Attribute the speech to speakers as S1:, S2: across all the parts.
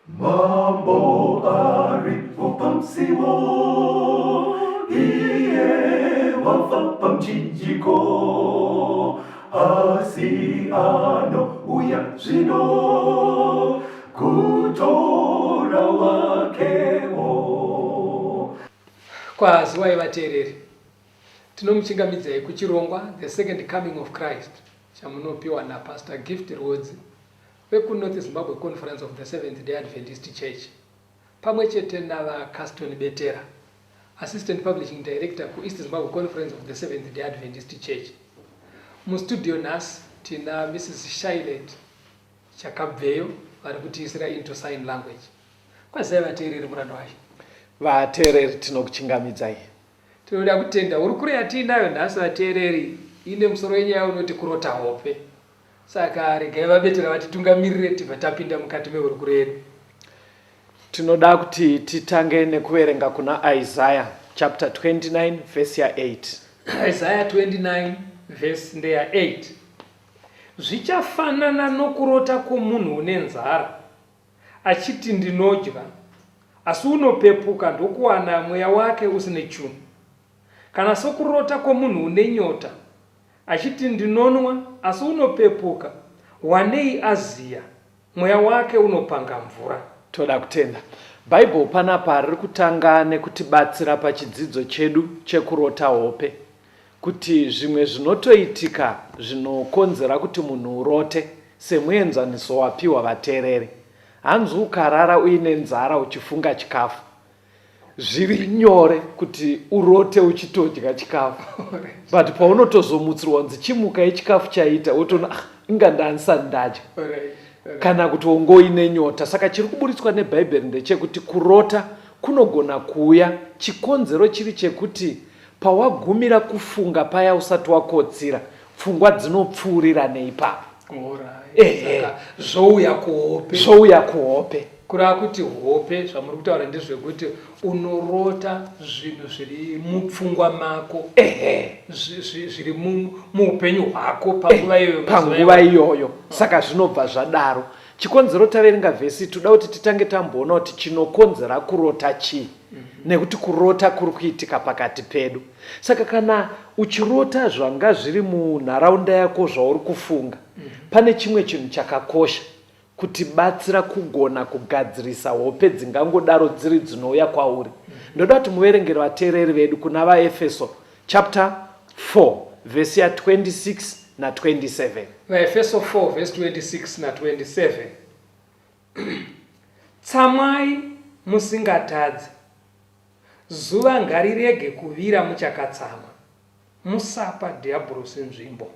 S1: Mambo aripo pamusiwo, iye wafa pamuchinjiko, asi anouya zvino kutora wakewo.
S2: Kwaziwai vateereri, tinomuchingamidzai kuchirongwa The Second Coming of Christ chamunopiwa naPastor Gift Rwodzi vekuNorth Zimbabwe Conference of the Seventh Day Adventist Church pamwe chete naVaCaston Betera, Assistant Publishing Director kuEast Zimbabwe Conference of the Seventh Day Adventist Church. Mustudio nhasi tina Mrs Shylet Chakabveyo vari kutiisira into sign language. Kwazivai vateereri muranda washe.
S3: Vateereri tinokuchingamidzai.
S2: Tinoda kutenda hurukuro yatiinayo nhasi vateereri ine musoro wenyaya unoti kurota hope. Saka regai vaBetera vatitungamirire tibva tapinda mukati mehurukuro yedu.
S3: Tinoda kuti titange nekuverenga kuna Isaiah chapter 29 verse ya 8.
S2: Isaiah 29 verse ndeya 8. Zvichafanana nokurota kwomunhu une nzara achiti ndinodya asi unopepuka ndokuwana mweya wake usine chunhu. Kana sokurota kwomunhu une nyota Achiti ndinonwa asi unopepuka wanei aziya mweya wake unopanga mvura.
S3: Toda kutenda. Bible panapa riri kutanga nekutibatsira pachidzidzo chedu chekurota hope kuti zvimwe zvinotoitika zvinokonzera kuti munhu urote semuenzaniso wapiwa vateereri. Hanzi ukarara uine nzara uchifunga chikafu zviri nyore kuti urote uchitodya chikafu but paunotozomutsirwa kunzi chimuka yechikafu chaita wotoona ah, inga ndanisani ndadya kana kuti wongoine nyota saka chiri kuburitswa nebhaibheri ndechekuti kurota kunogona kuuya chikonzero chiri chekuti pawagumira kufunga paya usati wakotsira pfungwa dzinopfuurira neipapo
S2: zvouya kuhope
S3: zvouya kuhope
S2: kureva kuti hope zvamuri kutaura ndezvekuti unorota zvinhu zviri mupfungwa mako
S3: ehe
S2: zviri muupenyu hwako panguva iyoyo
S3: panguva iyoyo saka zvinobva zvadaro chikonzero taverenga vhesi toda kuti titange tamboona kuti chinokonzera kurota chii nekuti kurota kuri kuitika pakati pedu saka kana uchirota zvanga zviri munharaunda yako zvauri kufunga pane chimwe chinhu chakakosha kutibatsira kugona kugadzirisa hope dzingangodaro dziri dzinouya kwauri ndoda kuti muverengere vateereri vedu kuna vaefeso chapter 4 vhesi ya 26 na 27
S2: vaefeso 4 vhesi 26 na 27 Tsamwai musingatadzi, zuva ngarirege kuvira muchakatsamwa, musapa dhiabhorosi nzvimbo.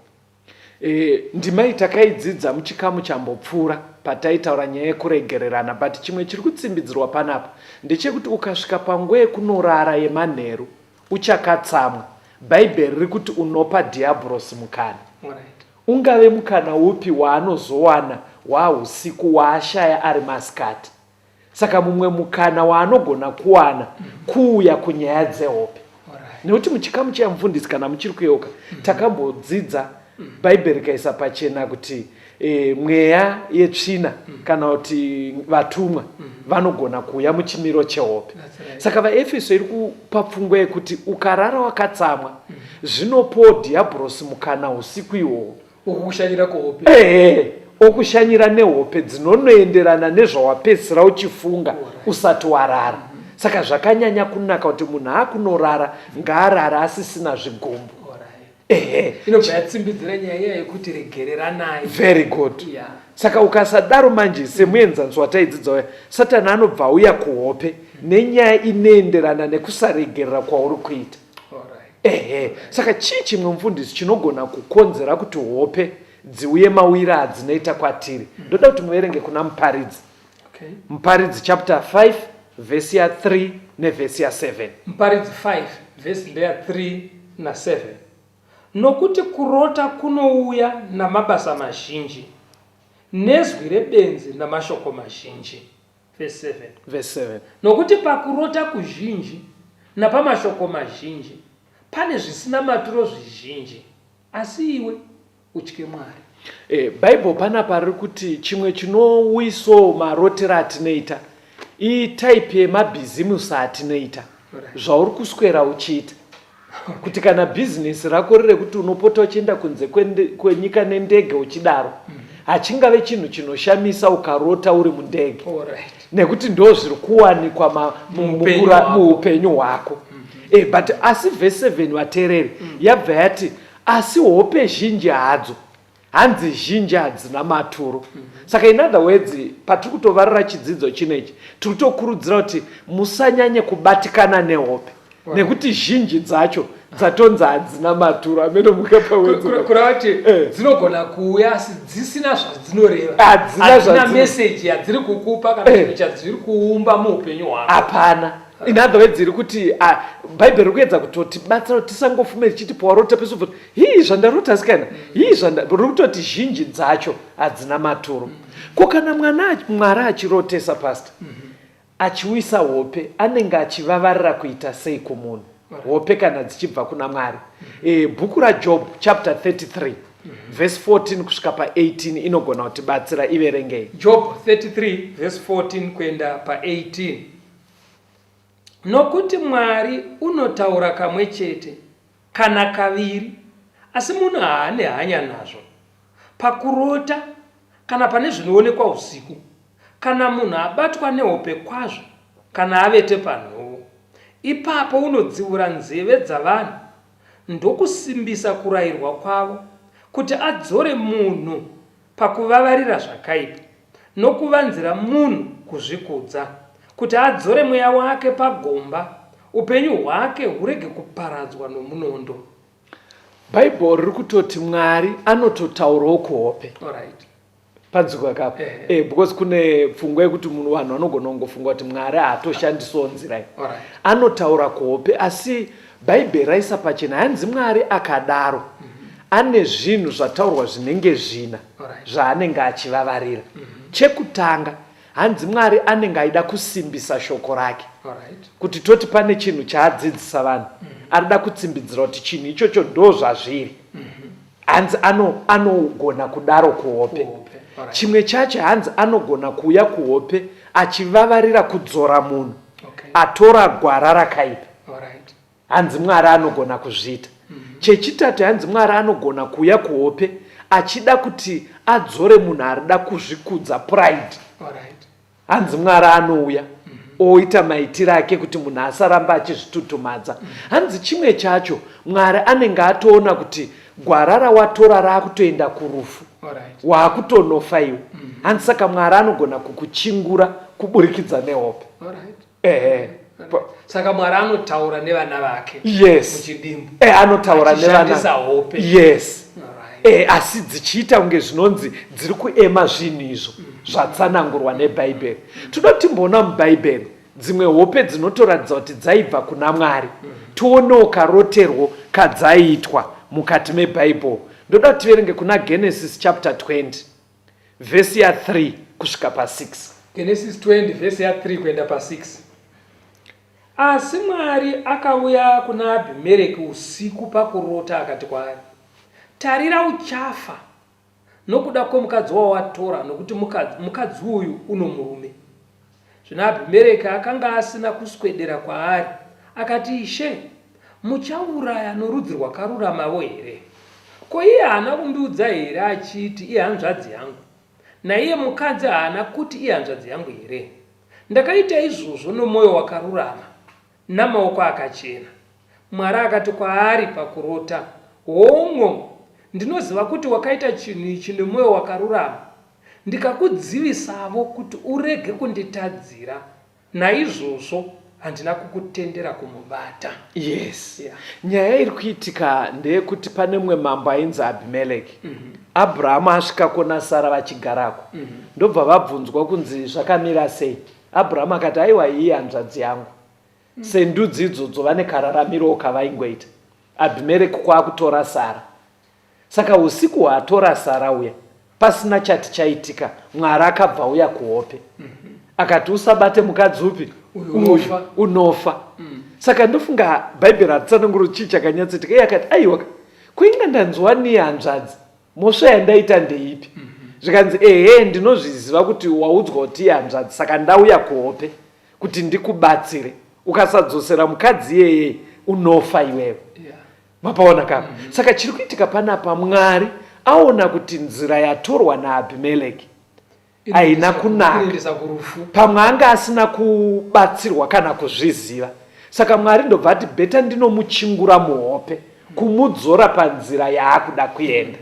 S3: E, ndima iyi takaidzidza muchikamu chambopfuura pataitaura nyaya yekuregererana but chimwe chiri kutsimbidzirwa panapa ndechekuti ukasvika panguva yekunorara yemanheru uchakatsamwa bhaibheri riri kuti unopa dhiabhorosi mukana Ungave mukana upi waanozowana waahusiku waashaya ari masikati? Saka mumwe mukana waanogona kuwana kuuya kunyaya dzehope. Nekuti muchikamu chiya mufundisi kana muchiri kuyeuka takambodzidza Bhaibheri rikaisa pachena kuti e, mweya yetsvina kana kuti vatumwa vanogona kuuya muchimiro chehope. Saka vaEfeso iri kupa pfungwa yekuti ukarara wakatsamwa zvinopawo dhiyabhorosi mukana usiku ihwohwo
S2: okukushanyira kuhope
S3: ehe okushanyira nehope dzinonoenderana nezvawapedzisira uchifunga usati warara saka zvakanyanya kunaka kuti munhu akunorara ngaarara asisina zvigumbu
S2: ehe inobva yatsimbidzira nyaya iya yekuti regereranai
S3: very good yeah. saka ukasadaro manje semuenzaniso wataidzidza uya satani anobva auya kuhope nenyaya inoenderana nekusaregerera kwauri kuita ehe saka chii chimwe mufundisi chinogona kukonzera kuti hope dziuye mawira adzinoita kwatiri ndoda kuti muverenge kuna muparidzi okay. muparidzi chapter 5 vhesi ya 3 nevhesi ya 7
S2: muparidzi 5 vhesi ndeya 3 na 7 nokuti kurota kunouya namabasa mazhinji nezwi rebenzi namashoko mazhinji Verse 7.
S3: Verse 7.
S2: Nokuti pakurota kuzhinji napamashoko mazhinji pane zvisina maturo zvizhinji, asi iwe utye Mwari.
S3: E, Bible panapa riri kuti chimwe chinowisawo marotero atinoita itype yemabhizimusi atinoita zvauri kuswera uchiita kuti kana bhizinesi rako riri rekuti unopota uchienda kunze kwenyika nendege uchidaro hachingave chinhu chinoshamisa ukarota uri mundege nekuti ndo zviri kuwanikwa muupenyu hwako eh, but asi vhesi 7 vateereri yabva yati asi hope zhinji hadzo hanzi zhinji hadzina maturo saka in other words patiri kutovarira chidzidzo chinechi tiri kutokurudzira kuti musanyanye kubatikana nehope nekuti zhinji dzacho dzatonzi hadzina maturo amene
S2: mukapakureva kuti eh. dzinogona kuuya asi dzisina zvadzinoreva hadzina meseji yadziri kukupa kana eh. chinhu chadziri kuumba muupenyu hwako
S3: hapana in other words iri kuti ah, bhaibheri riri kuedza kutotibatsira kuti tisangofume richiti pawarota pese ubva hii zvandarota asikana hii zvanda riri kutoti zhinji dzacho hadzina maturo ko kana mwana mwari achirotesa pastor achiwisa hope anenge achivavarira kuita sei kumunhu hope kana dzichibva kuna mwari e, bhuku rajob chapter 33 verse 14 kusvika pa18 inogona kutibatsira iverengei
S2: job 33 verse 14 kuenda pa18 Nokuti Mwari unotaura kamwe chete, kana kaviri, asi munhu haane hanya nazvo. Pakurota, kana pane zvinoonekwa usiku, kana munhu abatwa nehope kwazvo, kana avete panhovo, ipapo unodziura nzeve dzavanhu, ndokusimbisa kurayirwa kwavo, kuti adzore munhu pakuvavarira zvakaipa, nokuvanzira munhu kuzvikudza, kuti adzore mweya wake pagomba, upenyu hwake hurege kuparadzwa nomunondo.
S3: Bhaibheri riri kutoti Mwari anototaurawo kuhope.
S2: Alright.
S3: Panzwika kapo.
S2: Eh.
S3: Eh, because kune pfungwa yekuti munhu vanhu vanogona kungofunga kuti Mwari haatoshandisawo nzira iyi.
S2: Alright.
S3: Anotaura kuhope asi Bhaibheri raisa pachena hanzi Mwari akadaro ane zvinhu zvataurwa zvinenge zvina zvaanenge achivavarira. Chekutanga hanzi Mwari anenge aida kusimbisa shoko rake kuti toti pane chinhu chaadzidzisa vanhu arida kutsimbidzira kuti chinhu ichocho ndo zvazviri. Hanzi anogona kudaro kuhope. Chimwe chacho hanzi anogona kuuya kuhope achivavarira kudzora munhu atora gwara rakaipa. Hanzi Mwari anogona kuzviita. Chechitatu hanzi Mwari anogona kuuya kuhope achida kuti adzore munhu arida kuzvikudza pride. Hanzi Mwari anouya oita maitiro ake kuti munhu asaramba achizvitutumadza. Hanzi chimwe chacho Mwari anenge atoona kuti gwara rawatora rakutoenda kurufu. Wakutonofa iwe. Hanzi saka Mwari anogona kukuchingura kuburikidza nehope. Ehe.
S2: Saka Mwari anotaura nevana vake.
S3: Yes.
S2: Muchidimbu.
S3: Eh, anotaura nevana.
S2: Achishandisa hope.
S3: Yes.
S2: Alright.
S3: Eh, asi dzichiita kunge zvinonzi dziri kuema zvinhu izvo zvatsanangurwa neBhaibheri. Toda kuti timboona muBhaibheri dzimwe hope dzinotoratidza kuti dzaibva kuna Mwari. Tionewo karoterwo kadzaiitwa mukati meBhaibheri. Ndoda kuti tiverenge kuna Genesis chapter 20 vhesi ya 3 kusvika pa 6.
S2: Genesis 20 vhesi ya 3 kuenda pa 6. Asi Mwari akauya kuna Abhimereki usiku pakurota akati kwaari, Tarira uchafa nokuda kwomukadzi wawatora, nokuti mukadzi uyu uno murume. Zvino Abhimereki akanga asina kuswedera kwaari, akati, Ishe, muchauraya norudzi rwakaruramavo here? Ko iye haana kundiudza here achiti, Ihanzvadzi yangu? Naiye mukadzi haana kuti, Ihanzvadzi yangu here? Ndakaita izvozvo nomwoyo wakarurama namaoko akachena. Mwari akati kwaari pakurota, Hon'o, ndinoziva kuti wakaita chinhu ichi nemwoyo wakarurama, ndikakudzivisavo kuti urege kunditadzira, naizvozvo handina kukutendera kumubata.
S3: Yes. Yeah. Nyaya iri kuitika ndeyekuti pane mumwe mambo ainzi Abhimeleki. Mm -hmm. Abrahamu asvikako naSara vachigarako. Mm -hmm. Ndobva vabvunzwa kunzi zvakamira sei. Abrahamu akati aiwa iyi hanzvadzi yangu. Mm. Sendudzi idzodzo vane kararamirowo kavaingoita. Abhimereki kwakutora Sara. Saka usiku hwaatora Sara uya, pasina chati chaitika, Mwari akabva auya kuhope. Akati usabate mukadzi upi?
S2: Uyu
S3: unofa. Saka ndofunga Bhaibheri haritsananguri kuti chii chakanyatsoitika. Iye akati aiwa, ko inga ndanzwa niye hanzvadzi. Mhosva yandaita ndeipi? Zvikanzi ehe ndinozviziva kuti waudzwa kuti ihanzvadzi saka ndauya kuhope kuti ndikubatsire. Ukasadzosera mukadzi iyeye unofa iwewe. Yeah. Mapaona kapa? Mm -hmm. Saka chiri kuitika panapa Mwari aona kuti nzira yatorwa naAbhimeleki haina kunaka pamwe anga asina kubatsirwa kana kuzviziva saka mwari ndobva ati bheta ndinomuchingura muhope kumudzora panzira yaakuda kuenda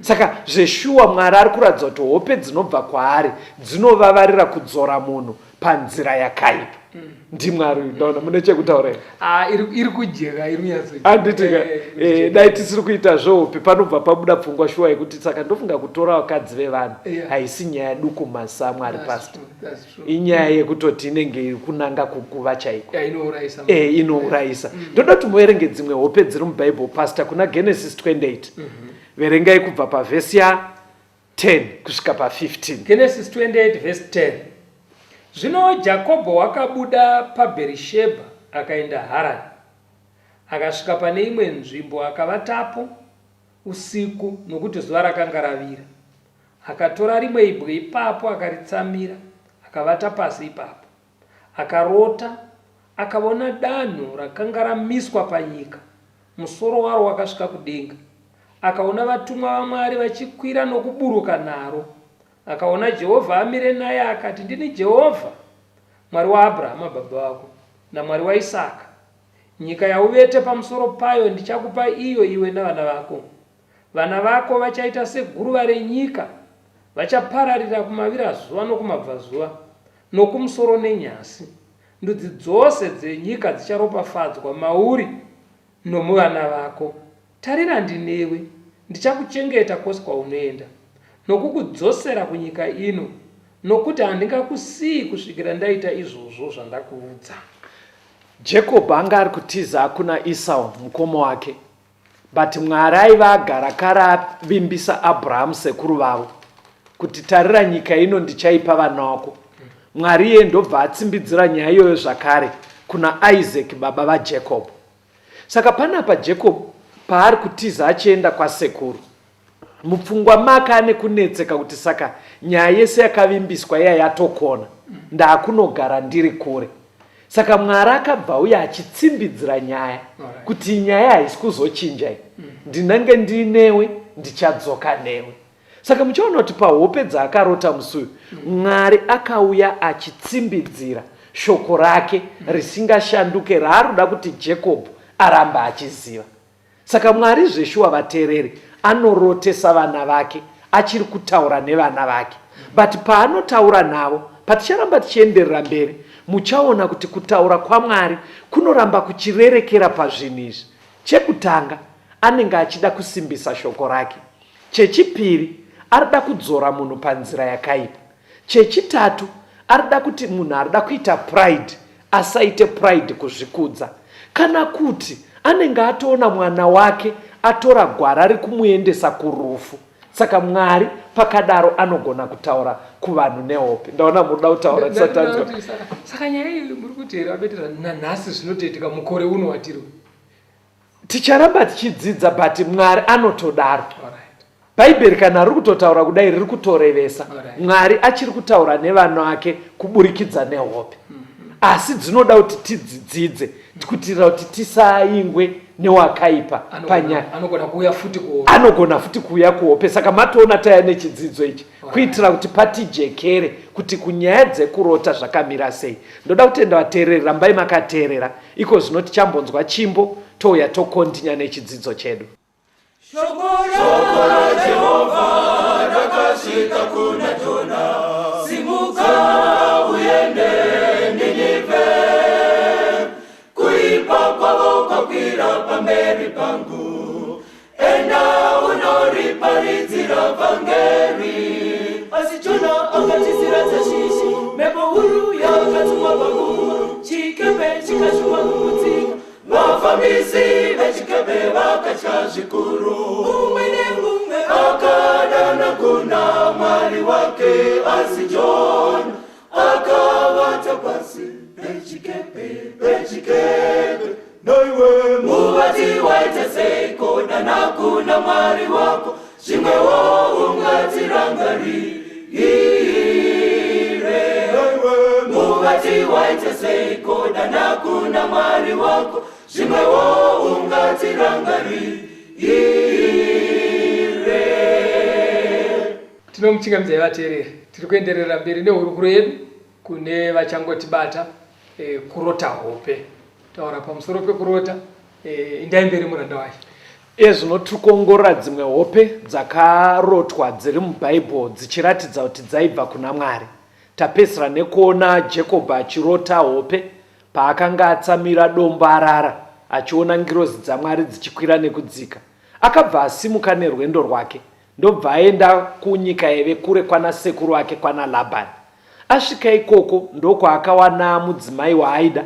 S3: saka zveshuwa mwari ari kuratidza kuti hope dzinobva kwaari dzinovavarira kudzora munhu panzira yakaipa ndimwari uyu ndaona mune chekutaura here
S2: ah, iri kujeka iri
S3: kunyatsoanditika eh, eh, dai tisiri kuita zvehope panobva pabuda pfungwa shuwa yekuti saka ndofunga kutora vakadzi vevanhu haisi nyaya duku masa mwari pasta inyaya yekutoti inenge iri kunanga kuguva chaiko
S2: eh,
S3: inourayisa mm. ndoda kuti muverenge dzimwe hope dziri mubhaibheri pasta kuna genesis 28 mhm. verengai kubva pavhesi ya 10 kusvika pa 15.
S2: Genesis 28 verse 10. Zvino Jakobho wakabuda paBherishebha akaenda Harani. Akasvika pane imwe nzvimbo akavatapo usiku nokuti zuva rakanga ravira. Akatora rimwe ibwe ipapo akaritsamira akavata pasi ipapo. Akarota, akavona danho rakanga ramiswa panyika, musoro waro wakasvika kudenga. Akaona vatumwa vaMwari vachikwira nokuburuka naro. Akaona Jehovha amire naye, akati, Ndini Jehovha, Mwari waAbhurahama baba vako, naMwari waIsaka. Nyika yauvete pamusoro payo ndichakupa iyo iwe navana vako. Vana vako vachaita seguruva renyika, vachapararira kumavirazuva nokumabvazuva, nokumusoro nenyasi. Ndudzi dzose dzenyika dzicharopafadzwa mauri nomuvana vako. Tarira ndinewe, ndichakuchengeta kwose kwaunoenda, nokukudzosera kunyika ino, nokuti handingakusiyi kusvikira ndaita izvozvo zvandakuudza.
S3: Jacob anga ari kutiza kuna Esau mukoma wake But Mwari aiva agara kare avimbisa Abraham sekuru vavo kuti tarira nyika ino ndichaipa vana wako. Mwari iye ndobva atsimbidzira nyaya iyoyo zvakare kuna Isaac baba vaJacob. Saka panapa Jacob paari kutiza achienda kwasekuru mupfungwa make ane kunetseka kuti saka nyaya yese yakavimbiswa iya yatokona ndakunogara ndiri kure saka mwari akabva uya achitsimbidzira nyaya kuti nyaya haisi kuzochinja iyi mm. ndinenge ndinewe ndichadzoka newe saka muchaona kuti pahope dzaakarota musi uyu mm. mwari akauya achitsimbidzira shoko rake mm. risingashanduke raaruda kuti jacob aramba achiziva Saka Mwari zveshuwa vateereri anorotesa vana vake achiri kutaura nevana vake but paanotaura navo paticharamba tichienderera mberi muchaona kuti kutaura kwaMwari kunoramba kuchirerekera pazvinhu izvi chekutanga anenge achida kusimbisa shoko rake chechipiri arida kudzora munhu panzira yakaipa Chechitatu, arida kuti munhu arida kuita pride asaite pride kuzvikudza. Kana kuti anenge atoona mwana wake atora gwara rekumuendesa kurufu. Saka Mwari pakadaro anogona kutaura kuvanhu nehope. Ndaona murikuda kutaura tisati tanzwa.
S2: Saka nyaya iyi muri kuti here vabetera nanhasi zvinotoitika mukore uno watiri.
S3: Ticharamba tichidzidza but Mwari anotodaro. Bhaibheri kana riri kutotaura kudai riri kutorevesa. Mwari achiri kutaura nevana vake kuburikidza nehope. Asi dzinoda kuti tidzidzidze kuitira kuti tisaingwe newakaipa
S2: panyaya. Anogona kuuya futi kuhope.
S3: Anogona futi kuuya kuhope. Saka matoona taya nechidzidzo ichi kuitira kuti patijekere kuti kunyaya dzekurota zvakamira sei. Ndoda kutenda vateereri rambai makateerera. Iko zvino tichambonzwa chimbo touya tokontinya nechidzidzo chedu.
S4: Shoko raJehovha rakasvika kuna Jona, simuka uende Ninivhe, kuipa kwavo kwakwira pamberi pangu, enda unoriparidzira vhangeri. Asi Jona akatizira Tashishi, mhepo huru yakatumwa pagungwa, chikepe chikashuma kuputsika. Vafambisi vechikepe vakatya zvikuru, mumwe nemumwe akadana kuna Mwari wake, asi Jona akavata pasi pechikepe, pechikepe. Naiwe muvati waita seiko, dana kuna Mwari wako. Zvimwewo ungatirangarire. Muvati waita seiko dana kuna Mwari wako. Zvimwewo ungatirangarire.
S2: Tinomuchingamidzai vateereri, tiri kuenderera mberi nehurukuro yedu kune vachangotibata e, kurota hope. Taura pamusoro pekurota e, indai mberi muranda wacho.
S3: Iye zvino tiri kuongorora dzimwe hope dzakarotwa dziri muBhaibheri dzichiratidza kuti dzaibva kuna Mwari. Tapedzisira nekuona Jakobho achirota hope paakanga atsamira dombo arara achiona ngirozi dzaMwari dzichikwira nekudzika. Akabva asimuka nerwendo rwake ndobva aenda kunyika yaive kure kwana sekuru vake kwana Labhani. Asvika ikoko ndokwaakawana mudzimai waaida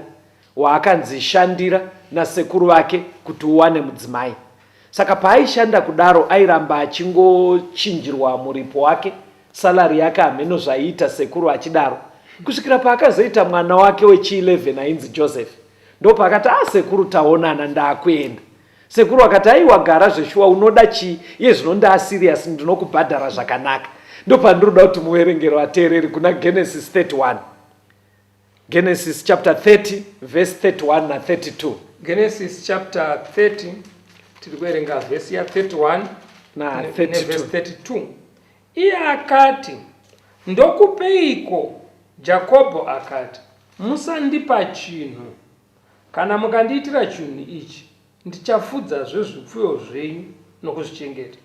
S3: waakanzi shandira nasekuru vake kuti uwane mudzimai. Saka paaishanda kudaro airamba achingochinjirwa muripo wake, salary yake hameno zvaiita sekuru achidaro kusvikira paakazoita mwana wake wechi 11 ainzi Joseph. Ndopaakati ah sekuru taonana ndakuenda. Sekuru akati aiwa gara zveshuwa unoda chii iye zvino ndaa serious ndinokubhadhara zvakanaka. Ndopandinoda kuti muverengero vateereri kuna Genesis 31. Genesis chapter 30 verse 31 na 32.
S2: Genesis chapter 30 tiri kuverenga vhesi ya 31
S3: na
S2: 32. 32. Iye akati, Ndokupeiko? Jakobho akati, Musandipa chinhu. Kana mukandiitira chinhu ichi, ndichafudzazve zvipfuyo zvenyu nokuzvichengeta.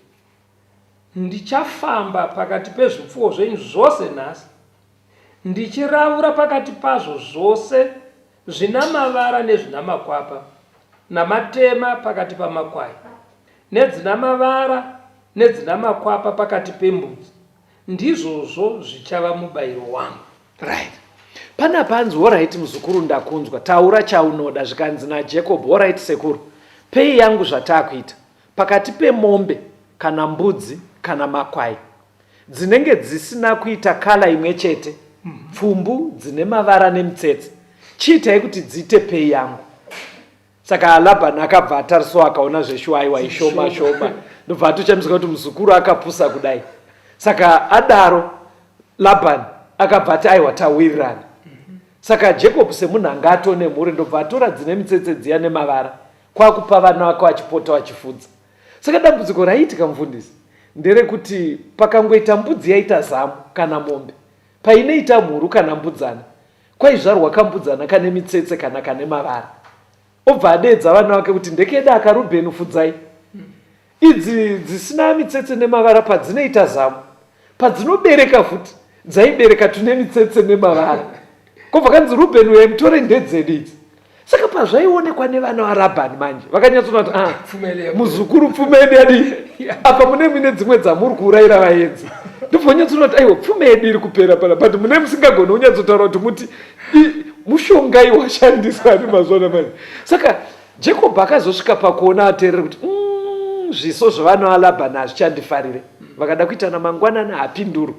S2: Ndichafamba pakati pezvipfuwo zvenyu zvose nhasi, ndichiravura pakati pazvo zvose zvina mavara nezvina makwapa, namatema pakati pamakwai, nedzina mavara nedzina makwapa pakati pembudzi, ndizvozvo zvichava mubayiro wangu.
S3: Right. Panapa hanzi horaiti muzukuru ndakunzwa taura chaunoda zvikanzi naJacob horaiti sekuru pei yangu zvatakuita pakati pemombe kana mbudzi kana makwai dzinenge dzisina kuita kala imwe chete pfumbu dzine mavara nemitsetse chiitai kuti dziite pei yangu saka labhani akabva atariswa akaona zveshuwa aiwa ishoma shoma ndobva atochamisika kuti muzukuru akapusa kudai saka adaro labhani akabva ati aiwa tawirirana saka jacob semunhu anga atone mhuri ndobva atora dzine mitsetse dziya nemavara kwakupa vana vake vachipota vachifudza Saka dambudziko raiitika mufundisi nderekuti pakangoita mbudzi yaita zamu kana mombe painoita mhuru kana mbudzana kwaizvarwa kambudzana kane mitsetse kana kane mavara obva adeedza vana vake kuti ndekeda aka Rubheni fudzai idzi dzisina mitsetse nemavara padzinoita zamu padzinobereka futi dzaibereka tune mitsetse nemavara kobva kanzi Rubheni uyai mutore ndedzedu idzi saka pazvaionekwa nevana varabhani manje vakanyatsoona kuti ah, muzukuru pfuma yedu yadii apa mune mine dzimwe dzamuri kuurayira vaenzi ndobva unyatsoona kuti aiwa pfuma yedu iri kupera pana but mune musingagoni unyatsotaura kuti muti mushongai washandiswa ani mazuva manje saka jacob akazosvika pakuona ateerere kuti zviso zvevana valabhani hazvichandifarire vakada kuitana mangwanani hapindurwi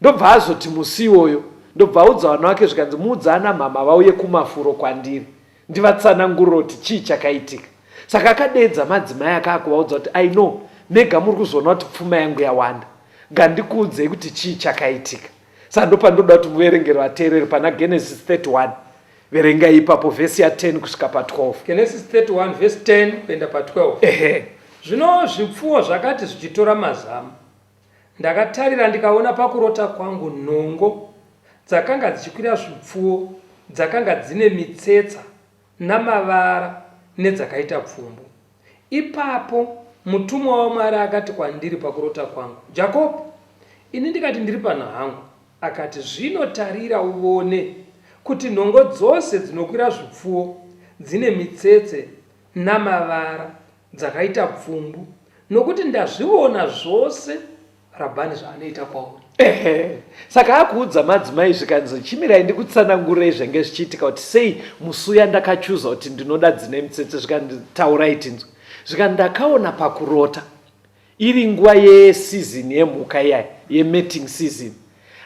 S3: Ndobva azoti musi iwoyo ndobva audza vana vake zvikanzi muudza ana mhamha vauye kumafuro kwandiri ndivatsanangurire kuti chii chakaitika. Saka akadeedza madzimai ake akuvaudza kuti I know mega muri kuzoona kuti pfuma yangu yawanda ngandikuudzei kuti chii chakaitika. Saka ndopandoda kuti muverengere vateereri pana Genesis 31 verengai ipapo vhesi ya 10 kusvika pa 12.
S2: Genesis 31 vhesi 10 kuenda pa 12.
S3: Ehe.
S2: Zvino zvipfuwo zvakati zvichitora mazamu Ndakatarira ndikaona pakurota kwangu nhongo dzakanga dzichikwira zvipfuwo dzakanga dzine mitsetsa namavara nedzakaita pfumbu. Ipapo mutumwa waMwari akati kwandiri pakurota kwangu, Jakobho! Ini ndikati, Ndiri pano hangu. Akati, Zvino tarira uvone kuti nhongo dzose dzinokwira zvipfuwo dzine mitsetse namavara dzakaita pfumbu, nokuti ndazvivona zvose Rabhani zvaanoita kwauri.
S3: Ehe, saka akuudza madzimai zvikanzi chimirai ndikutsanangurei zvenge zvichiitika kuti sei musi uya ndakachuza kuti ndinoda dzine mitsetse zvikanzi taurai tinzwe. Zvikanzi ndakaona pakurota iri nguva yeseason yemhuka iyaya yemating season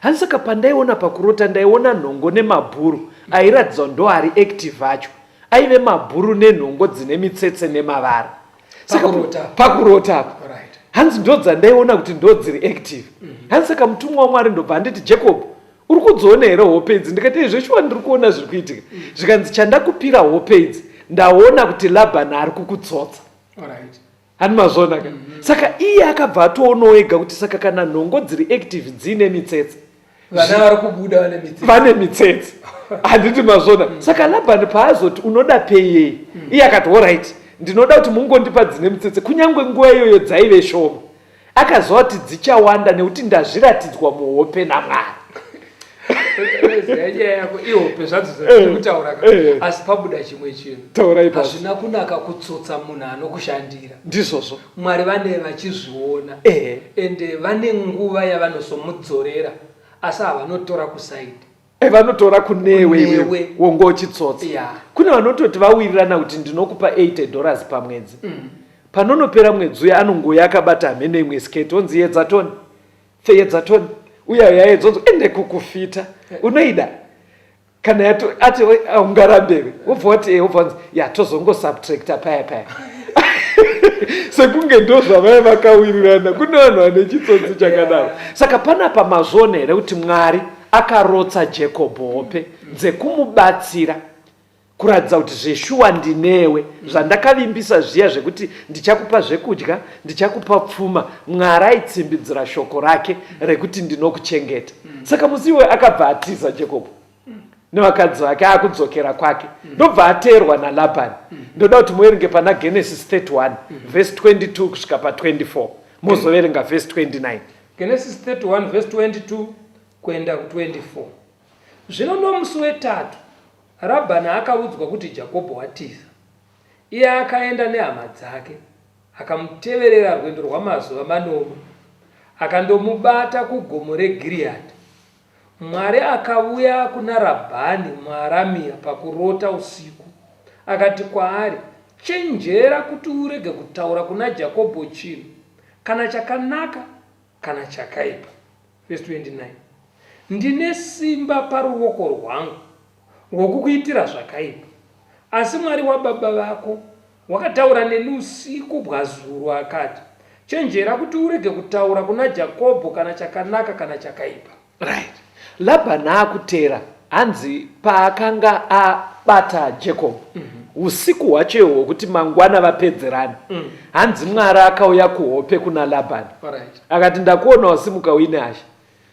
S3: hanzi saka pandaiona pakurota ndaiona nhongo nemabhuru airatidza ndo ari active acho aive mabhuru nenhongo dzine mitsetse nemavara
S2: saka
S3: pakurota apo
S2: right.
S3: Hanzi ndodzandaiona kuti ndodziri active. Hanzi saka mutumwa waMwari ndobva anditi, Jacob, uri kudziona here hope idzi? Ndikati, eh, zveshuwa ndiri kuona zviri kuitika. Zvikanzi, chandakupira hope idzi, ndaona kuti Labhani ari kukutsotsa. Hani mazviona ka? Saka iye akabva atoonawo ega kuti saka kana nhongo dziri active dziine mitsetse,
S2: Vana vari kubuda vane mitsetse.
S3: Vane mitsetse. Handiti mazviona? Saka Labhani paazoti unoda pei yei? Iye akati alright, ndinoda kuti mungondipa dzine mitsetse, kunyange nguva iyoyo dzaive shoma. Akaziva kuti dzichawanda nekuti ndazviratidzwa muhope naMwari.
S2: Ziva nyaya yako, ihope zvadzo dzatiri kutaura ka. Asi pabuda chimwe chinhu.
S3: Taurai pasi.
S2: Hazvina kunaka kutsotsa munhu anokushandira.
S3: Ndizvozvo.
S2: Mwari vane vachizviona. Ende vane nguva yavanozomudzorera, asi havanotora kusaidi.
S3: Vanotora kunewe iwewe wonga uchitsotsa. Kune vanototi vawirirana kuti ndinokupa 80 dollars pamwedzi. Panonopera mwedzi uya anongouya akabata hameno imwe skirt onzi yedza toni. Yedza toni. Uya uya yedza onzi ende kukufita. Unoida? Kana yato ati ungarambere. Wobva wati wobva wanzi ya tozongosubtracta paya paya. Sekunge ndo zvavaiva vakawirirana. Kune vanhu vane chitsotsi chakadaro. Saka panapa mazviona here kuti Mwari akarotsa Jacob hope dzekumubatsira kuratidza kuti zveshuwa ndinewe, zvandakavimbisa zviya zvekuti ndichakupa zvekudya, ndichakupa pfuma, Mwari aitsimbidzira shoko rake rekuti ndinokuchengeta. Saka musi iwoyo akabva atiza Jacob nevakadzi vake akudzokera kwake, ndobva ateerwa naLabhani. Ndoda kuti muverenge pana Genesis 31 verse 22 kusvika pa 24, mozoverenga verse 29.
S2: Genesis 31 verse 22 kuenda ku 24. Zvino nomusi wetatu Rabhani akaudzwa kuti Jakobho watiza. Iye akaenda nehama dzake, akamuteverera rwendo rwamazuva manomwe, akandomubata kugomo reGiriyadhi. Mwari akavuya kuna Rabhani muAramia pakurota usiku, akati kwaari, Chenjera kuti urege kutaura kuna Jakobho chinhu, kana chakanaka kana chakaipa. Verse 29, Ndine simba paruvoko rwangu rwokukuitira zvakaipa, asi Mwari wababa vako wakataura neni usiku bwazuro, akati, Chenjera kuti urege kutaura kuna Jakobho kana chakanaka kana chakaipa.
S3: Right. Labhani akutera, hanzi paakanga abata Jacob usiku hwacho ihwo hwokuti mangwana vapedzerane, hanzi Mwari akauya kuhope kuna Labhani. Akati, ndakuona wasimuka uine hasha.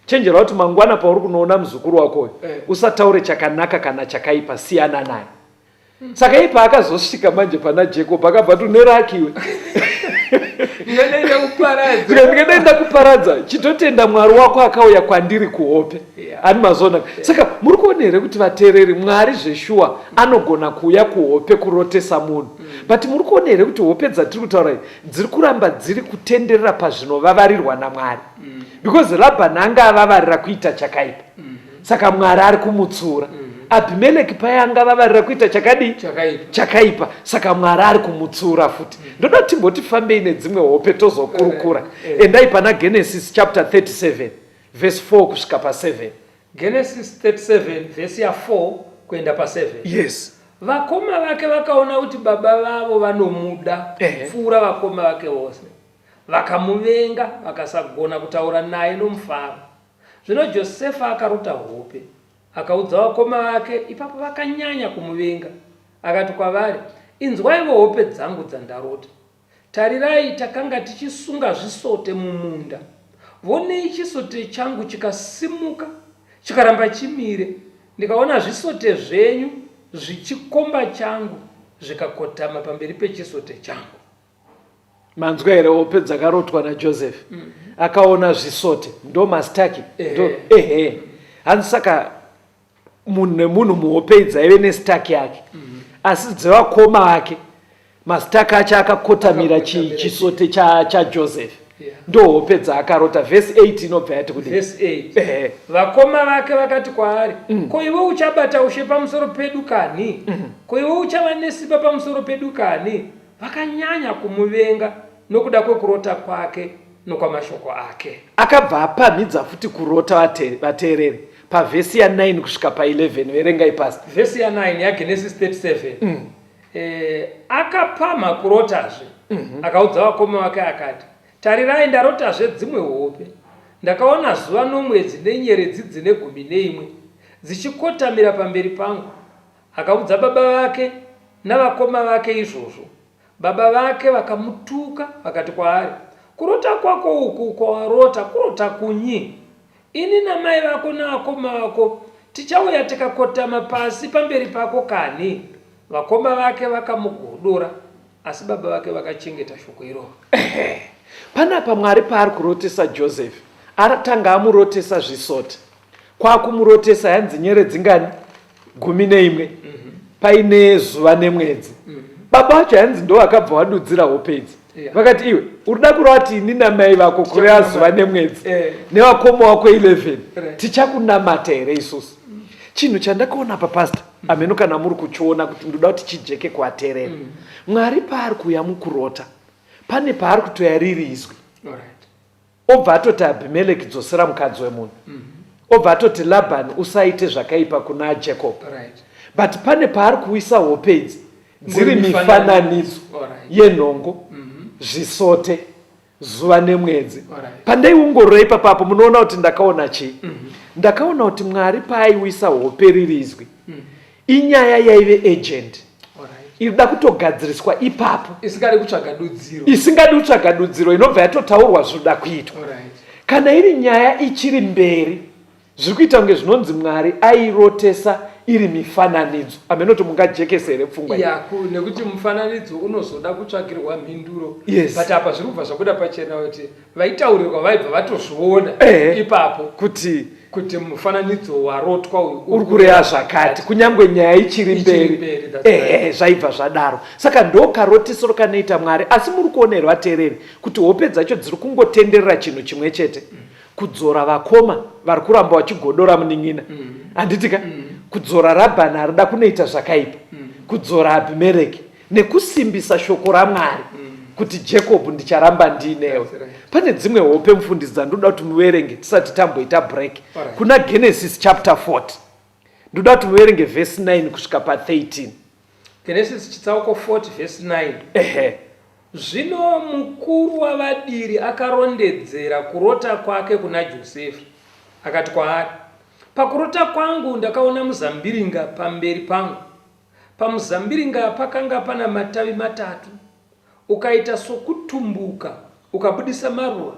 S3: Chenjera kuti mangwana pauri kunoona muzukuru wako uyu, usataure chakanaka kana chakaipa, siyana naye. Saka iye paakazosvika manje pana Jacob akabva ati une raki iwe. Ndingadai ndakuparadza. Chitotenda Mwari wako akauya kwandiri kuhope. Ani mazona. Saka muri kuona here kuti vateereri, Mwari zveshuwa anogona kuuya kuhope kurotesa munhu. But muri kuona here kuti hope dzatiri kutaura idzi dziri kuramba dziri kutenderera pazvinovavarirwa naMwari. Because Labhani anga avavarira kuita chakaipa. Saka Mwari ari kumutsura. Abhimeleki paya anga avavarira kuita chakadii?
S2: Chakaipa.
S3: Chakaipa. Saka Mwari ari kumutsura futi. Ndoda kuti timboti fambei nedzimwe hope tozokurukura. Endai pana Genesis chapter 37 verse 4 kusvika pa 7.
S2: Genesis 37 verse ya 4 kuenda pa 7.
S3: Yes.
S2: Vakoma vake vakaona kuti baba vavo vanomuda kupfuura vakoma vake vose. Vakamuvenga vakasagona kutaura naye nomufaro. Zvino Josefa akarota hope, akaudza vakoma vake, ipapo vakanyanya kumuvenga. Akati kwavari, Inzwaivo hope dzangu dzandarota. Tarirai, takanga tichisunga zvisote mumunda. Vonei chisote changu chikasimuka, chikaramba chimire, ndikaona zvisote zvenyu zvichikomba changu, zvikakotama pamberi pechisote changu.
S3: Manzwa here hope dzakarotwa naJoseph? Akaona zvisote, ndo mastaki, ndo ehe. Hanzi saka munhu nemunhu muhope idzi aive nestaki yake. Asi dzevakoma vake mastaki acho akakotamira chisote chaJoseph. Ndo hope dzaakarota. Verse 8 inobva yati kudii?
S2: Verse 8. Vakoma vake vakati kwaari, Ko iwe uchabata ushe pamusoro pedu kanhi? Ko iwe uchava nesimba pamusoro pedu kanhi? Vakanyanya kumuvenga nokuda kwekurota kwake nokwamashoko ake.
S3: Akabva apamhidza futi kurota vateereri pavhesi ya 9 kusvika pa 11. Verengai pastor.
S2: Vhesi ya 9 yaGenesis 37. Akapamha kurotazve, akaudza vakoma vake akati, Tarirai, ndarotazve dzimwe hope. Ndakaona zuva nomwedzi nenyeredzi dzine 11 dzichikotamira pamberi pangu. Akaudza baba vake navakoma vake izvozvo. Baba vake vakamutuka vakati kwaari, Kurota kwako uku kwawarota kurota kunyi? Ini namai vako navakoma vako tichauya tikakotama pasi pamberi pako kanhi? Vakoma vake vakamugodora, asi baba vake vakachengeta shoko iroro.
S3: Ehe, panapa Mwari paari kurotesa Joseph, atanga amurotesa zvisota, kwakumurotesa yanzi nyeredzi ngani? 11, paine zuva nemwedzi. Baba vacho hanzi ndo vakabva vadudzira hope idzi. Vakati iwe urida kureva kuti ini namai vako kureva zuva nemwedzi nevakoma wako 11 tichakunamata here isusu? Chinhu chandakaona apa pastor, hameno kana muri kuchiona kuti ndoda kuti chijeke kuvateerera. Mwari paari kuuya mukurota, pane paari kutoya riri izwi. Obva atoti Abhimeleki dzosera mukadzi wemunhu. Obva atoti Labhani usaite zvakaipa kuna Jacob. But pane paari kuwisa hope idzi dziri mifananidzo yenhongo, zvisote, zuva nemwedzi. Pandaiongorora ipapapo munoona kuti ndakaona chii? Ndakaona kuti Mwari paaiwisa hope riri izwi, inyaya yaive urgent. Irikuda kutogadziriswa ipapo,
S2: isingadi kutsvaga dudziro,
S3: isingadi kutsvaga dudziro, inobva yatotaurwa zvinoda kuitwa. Kana iri nyaya ichiri mberi, zviri kuita kunge zvinonzi Mwari airotesa iri mifananidzo. Hameno kuti mungajekese here pfungwa iyi?
S2: Ya, nekuti mufananidzo unozoda kutsvakirwa mhinduro.
S3: Yes.
S2: But apa zviri kubva zvabuda pachena kuti vaitaurirwa vaibva vatozviona ipapo kuti mufananidzo warotwa uyu
S3: uri kureva zvakati, kunyangwe nyaya ichiri mberi.
S2: Ehe,
S3: zvaibva zvadaro. Saka ndo karotisiro kanoita Mwari. Asi muri kuona here vateereri kuti hope dzacho dziri kungotenderera chinhu chimwe chete? Kudzora vakoma vari kuramba vachigodora munin'ina, handiti ka? Kudzora Rabhani arida kunoita zvakaipa, kudzora Abhimereki, nekusimbisa shoko raMwari kuti Jacob ndicharamba ndiinewe. Pane dzimwe hope mufundisi dzandinoda kuti muverenge tisati tamboita break. Kuna Genesis chapter 40 ndoda kuti muverenge verse 9 kusvika pa 13.
S2: Genesis chitsauko 40 verse 9.
S3: Ehe.
S2: Zvino mukuru wavadiri akarondedzera kurota kwake kuna Josefa, akati kwaari, Pakurota kwangu ndakaona muzambiringa pamberi pangu, Pamuzambiringa pakanga pana matavi matatu, ukaita sokutumbuka, ukabudisa maruva,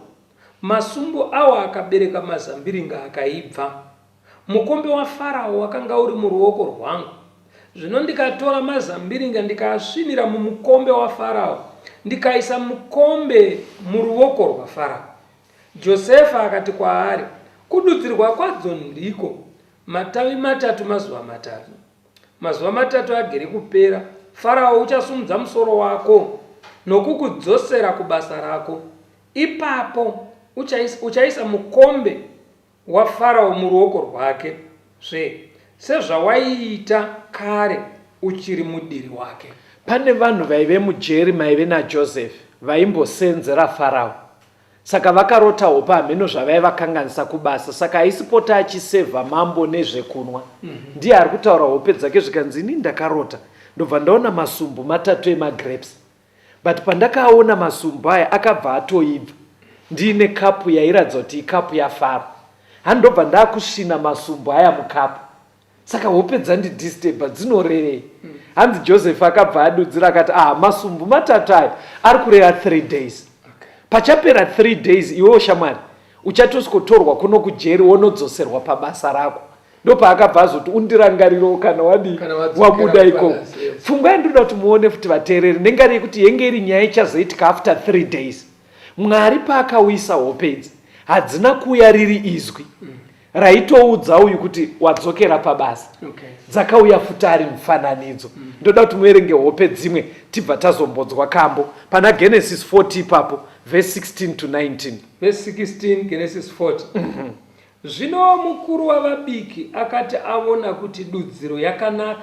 S2: masumbu awo akabereka mazambiringa akaibva. Mukombe waFarao wakanga uri muruoko rwangu. Zvino ndikatora mazambiringa ndikaasvinira mumukombe waFarao, ndikaisa mukombe muruoko rwaFarao. Josefa akati kwaari, Kududzirwa kwadzo ndiko, matavi matatu mazuva matatu. Mazuva matatu agere kupera, Farao uchasumudza musoro wako nokukudzosera kubasa rako. Ipapo uchaisa, uchaisa mukombe waFarao muruoko rwake zve, sezvawaiita kare uchiri mudiri wake.
S3: Pane vanhu vaive mujeri maive naJoseph vaimbosenzera Farao. Saka vakarota hope hameno zvavaivakanganisa kubasa saka aisipota achisevha mambo nezvekunwa. Ndiye ari kutaura hope dzake zvikanzi ini ndakarota ndobva ndaona masumbu matatu emagrapes but pandakaaona masumbu aya akabva atoibva ndiine kapu yairatidza kuti ikapu yaFaro. Hani ndobva ndakusvina masumbu aya mukapu. Saka hope dzandidisturba dzinorevei? Hanzi Joseph akabva adudzira akati ah masumbu matatu aya ari kureva 3 days. Pachapera 3 days iwewo shamwari uchatosikotorwa kuno kujeri wonodzoserwa pabasa rako. Ndopaakabva azoti undirangarirewo kana wadii wabuda ikoko. Pfungwa yandinoda kuti muone futi vateereri nengari yekuti yenge iri nyaya ichazoitika after 3 days. Mwari paakauyisa hope idzi hadzina kuuya riri izwi. Raitoudza uyu kuti wadzokera pabasa.
S2: Okay.
S3: Dzakauya futi ari mufananidzo. Ndoda kuti muverenge hope dzimwe tibva tazombodzwa kambo pana Genesis 40 ipapo verse 16 to 19.
S2: Verse 16 Genesis 40. Zvino mukuru wavabiki akati avona kuti dudziro yakanaka,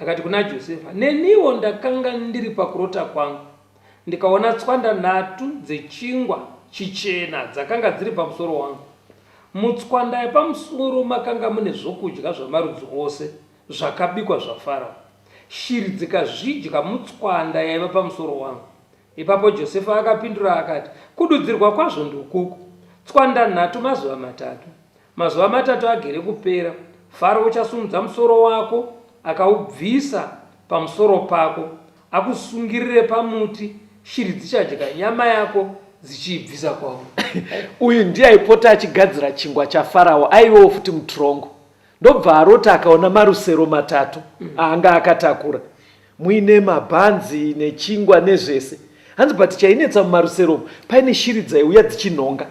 S2: akati kuna Josefa, Neniwo ndakanga ndiri pakurota kwangu, ndikaona tswanda nhatu dzechingwa chichena dzakanga dziri pamusoro wangu. Mutswanda yapamusoro makanga mune zvokudya zvamarudzi ose zvakabikwa zvaFarao. Shiri dzikazvidya mutswanda yaiva pamusoro wangu. Ipapo Josefa akapindura akati, Kududzirwa kwazvo ndokuku, Tswanda nhatu mazuva matatu. Mazuva matatu agere kupera, Faro uchasumudza musoro wako akaubvisa pamusoro pako, akusungirire pamuti, shiri dzichadya nyama yako dzichiibvisa kwauri.
S3: Uyu ndiye aipota achigadzira chingwa chaFarao, aivewo futi mutirongo. Ndobva arota akaona marusero matatu aanga akatakura muine mabhanzi nechingwa nezvese. Hanzi but chainetsa mumarusero umu paine shiri dzaiuya dzichinhonga.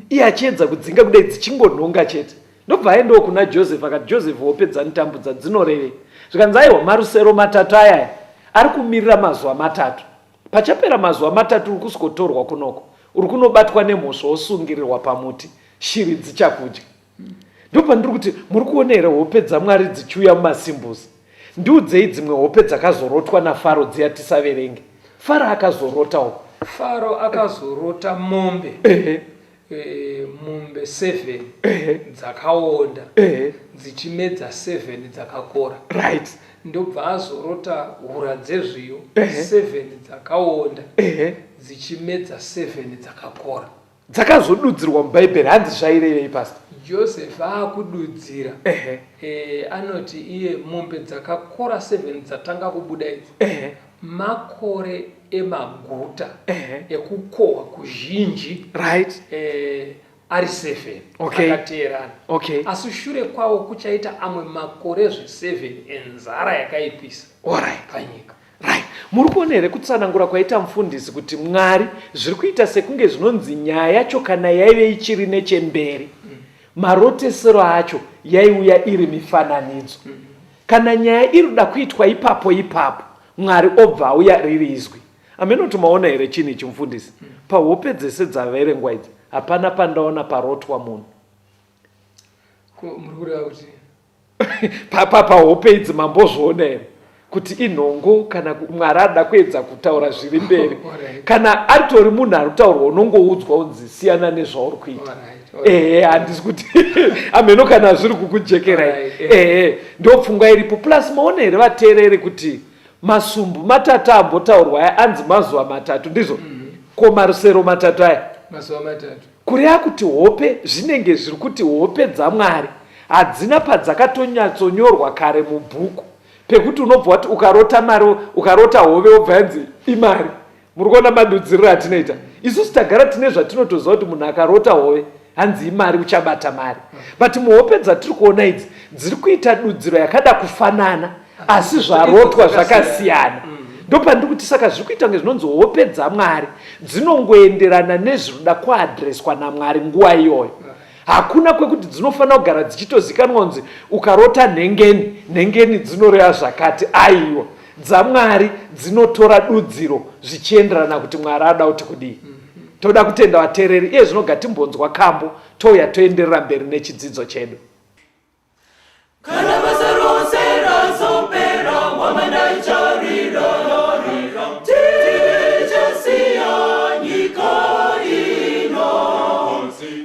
S3: Iye achiedza kudzinga kudai dzichingonhonga chete. Ndobva aendawo kuna Joseph akati Joseph hope dzanitambudza dzinorevei? Zvikanzi aiwa marusero matatu ayaya ari kumirira mazuva matatu. Pachapera mazuva matatu uri kusikotorwa kunoko. Uri kunobatwa nemhosva wosungirirwa pamuti. Shiri dzichakudya. Ndopandiri kuti muri kuona here hope dzaMwari dzichiuya mumasimbuzi? Ndiudzei dzimwe hope dzakazorotwa naFaro dziya tisaverenge. Faro akazorotawo.
S2: Faro akazorota mombe. E, mombe 7 dzakaonda dzichimedza 7 dzakakora.
S3: Right.
S2: Ndobva azorota hura dzezviyo 7 dzakaonda dzichimedza 7 dzakakora.
S3: Dzakazodudzirwa muBhaibheri hanzi zvairevei pastor?
S2: Joseph akududzira e, anoti iye mombe dzakakora 7 dzatanga kubuda idzi makore emaguta ekukohwa kuzhinji
S3: right.
S2: E, ari 7
S3: okay.
S2: Akateerana
S3: okay.
S2: Asi shure kwawo kuchaita amwe makore zve 7 enzara yakaipisa
S3: right.
S2: Panyika.
S3: Right. Muri kuona here kutsanangura kwaita mufundisi kuti Mwari zviri kuita sekunge zvinonzi nyaya yacho kana yaive ichiri nechemberi marotesero acho yaiuya iri mifananidzo. Kana nyaya iri kuda kuitwa ipapo ipapo Mwari obva auya riri izwi. Hameno kuti maona here chinhu ichi mufundisi? Pahope dzese dzaverengwa idzi hapana pandaona parotwa munhu.
S2: Muri kureva kuti
S3: Pahope idzi mambozviona here kuti inhongo kana Mwari ada kuedza kutaura zviri mberi? Kana aritori munhu ari kutaurwa unongoudzwa unzi siyana nezvauri kuita. Ehe, handisi kuti hameno kana zviri kukujekerai. Ehe, ndopfungwa iripo. Plus maona here vateereri kuti masumbu matatu ambotaurwa aya anzi mazuva matatu ndizvo? Ko marusero matatu aya?
S2: Mazuva matatu.
S3: Kureva kuti hope zvinenge zviri kuti hope dzaMwari hadzina padzakatonyatsonyorwa kare mubhuku pekuti unobva wati ukarota mari ukarota hove wobva yanzi imari. Muri kuona madudziriro atinoita isusu tagara tine zvatinotoziva kuti munhu akarota hove hanzi imari uchabata mari, but muhope dzatiri kuona idzi dziri kuita dudziro yakada kufanana asi zvarotwa zvakasiyana. Ndopandiri kuti saka zviri kuita kunge zvinonzi hope dzaMwari dzinongoenderana nezvinoda kuadreswa naMwari nguva iyoyo. Hakuna kwekuti dzinofanira kugara dzichitozikanwa kunzi ukarota nhengeni, nhengeni dzinoreva zvakati. Aiwa, dzaMwari dzinotora dudziro zvichienderana kuti Mwari ada kuti kudii. Toda kutenda vateereri, iye zvino gatimbonzwa kambo touya toenderera mberi nechidzidzo chedu.
S4: Kana basa rose razopera, hwamanda icharira, tichasiya nyika ino.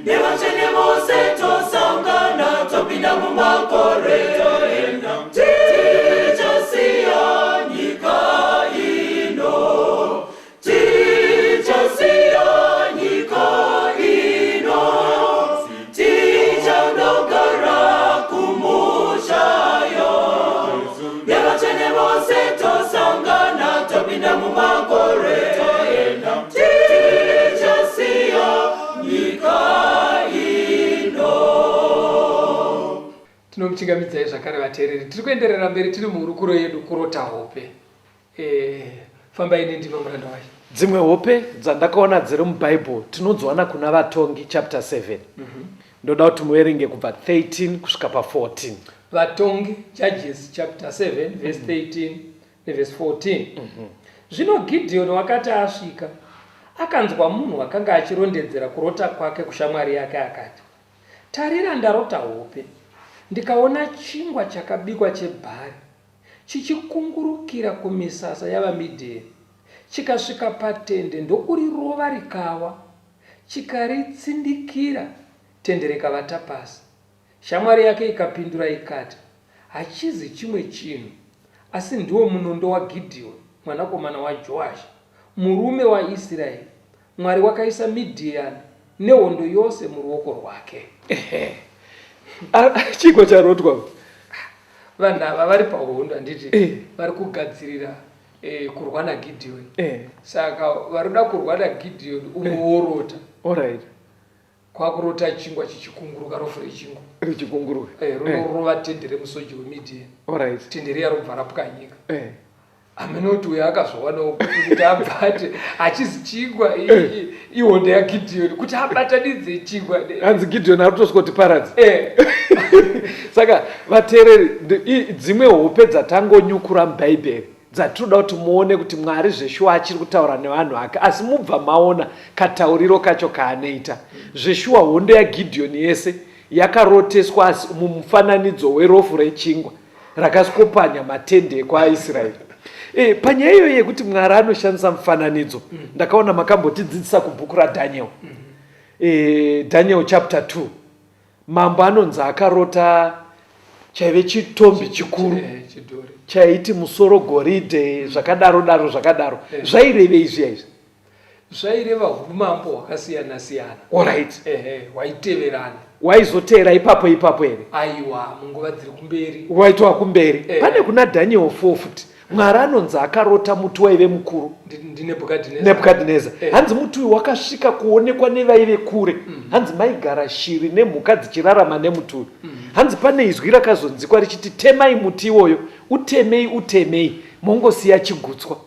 S4: Nevatsvene vose tosangana, topinda mumakore toenda. Tichasiya nyika ino. Tichasiya nyika ino, tichandogara kumushayo. Nevatsvene vose tosangana, topinda mumakore toenda. Tichasiya nyika ino.
S2: Tinomuchingamidzai zvakare vateereri. Tiri kuenderera mberi tiri muhurukuro yedu kurota hope. Eh, fambai nendima muranda wacho.
S3: Dzimwe hope dzandakaona dziri muBible tinodziwana kuna Vatongi chapter 7. Ndoda kuti muverenge kubva 13 kusvika pa14.
S2: Vatongi, Judges chapter 7 verse 13 neverse 14. Zvino Gideoni wakati asvika, akanzwa munhu wakanga achirondedzera kurota kwake kushamwari yake akati, Tarira ndarota hope, ndikaona chingwa chakabikwa chebhari chichikungurukira kumisasa yavaMidhiani, chikasvika patende ndokurirova rikawa, chikaritsindikira, tende rikavata pasi. Shamwari yake ikapindura ikati, Hachizi chimwe chinhu, asi ndiwo munondo waGidheoni mwanakomana waJoashi. Murume waIsraeri, Mwari wakaisa Midhiani nehondo yose muruoko rwake.
S3: Ehe. Chiiko charotwa?
S2: Vanhu ava vari pahondo handiti? Eh. Vari kugadzirira eh, kurwa naGidheoni. Eh. Saka varikuda kurwa naGidheoni umwe eh. worota.
S3: All right.
S2: Kwakurota chingwa chichikunguruka rofu rechingwa.
S3: Richikunguruka.
S2: Eh, rinorova eh. tende remusoja weMidhiani.
S3: All right.
S2: Tende riya robva rapwanyika. Eh. Hameno kuti uyo akazowanawo kupi kuti abate hachizi chingwa eh. ihondo yaGidheoni kuti abatanidze chingwa.
S3: Hanzi Gidheoni ari kutosvikotiparadza. Eh. Saka vateereri dzimwe hope dzatangonyukura muBhaibheri dzatinoda kuti muone kuti Mwari zveshuwa achiri kutaura nevanhu vake asi mubva maona katauriro kacho kaanoita. Zveshuwa hondo yaGidheoni yese yakaroteswa asi mumufananidzo werofu rechingwa. rakaskopanya matende ekwaIsraeri. E, panyaya iyoyi yekuti Mwari anoshandisa mufananidzo mm. ndakaona makambotidzidzisa kubhuku raDaniel mm. e, Daniel chapter 2 mambo anonzi akarota chaive chitombi chikuru eh, chaiti musoro goridhe zvakadaro daro zvakadaro eh. zvairevei zviya izvi
S2: Zvaireva humambo hwakasiyana siyana.
S3: Alright.
S2: Ehe, hwaiteverana.
S3: Waizoteera ipapo ipapo here?
S2: Aiwa, munguva dziri kumberi.
S3: Waitova kumberi. Eh. Pane kuna Daniel 4 futi. Mwari anonzi akarota muti waive mukuru.
S2: NdiNebukadhineza.
S3: Nebukadhineza. Eh. Hanzi muti uyu wakasvika kuonekwa nevaive kure. Mm. Hanzi maigara shiri nemhuka dzichirarama nemuti uyu. Mm. Hanzi pane izwi rakazonzikwa richiti temai muti iwoyo, utemei utemei, mongosiya chigutswa.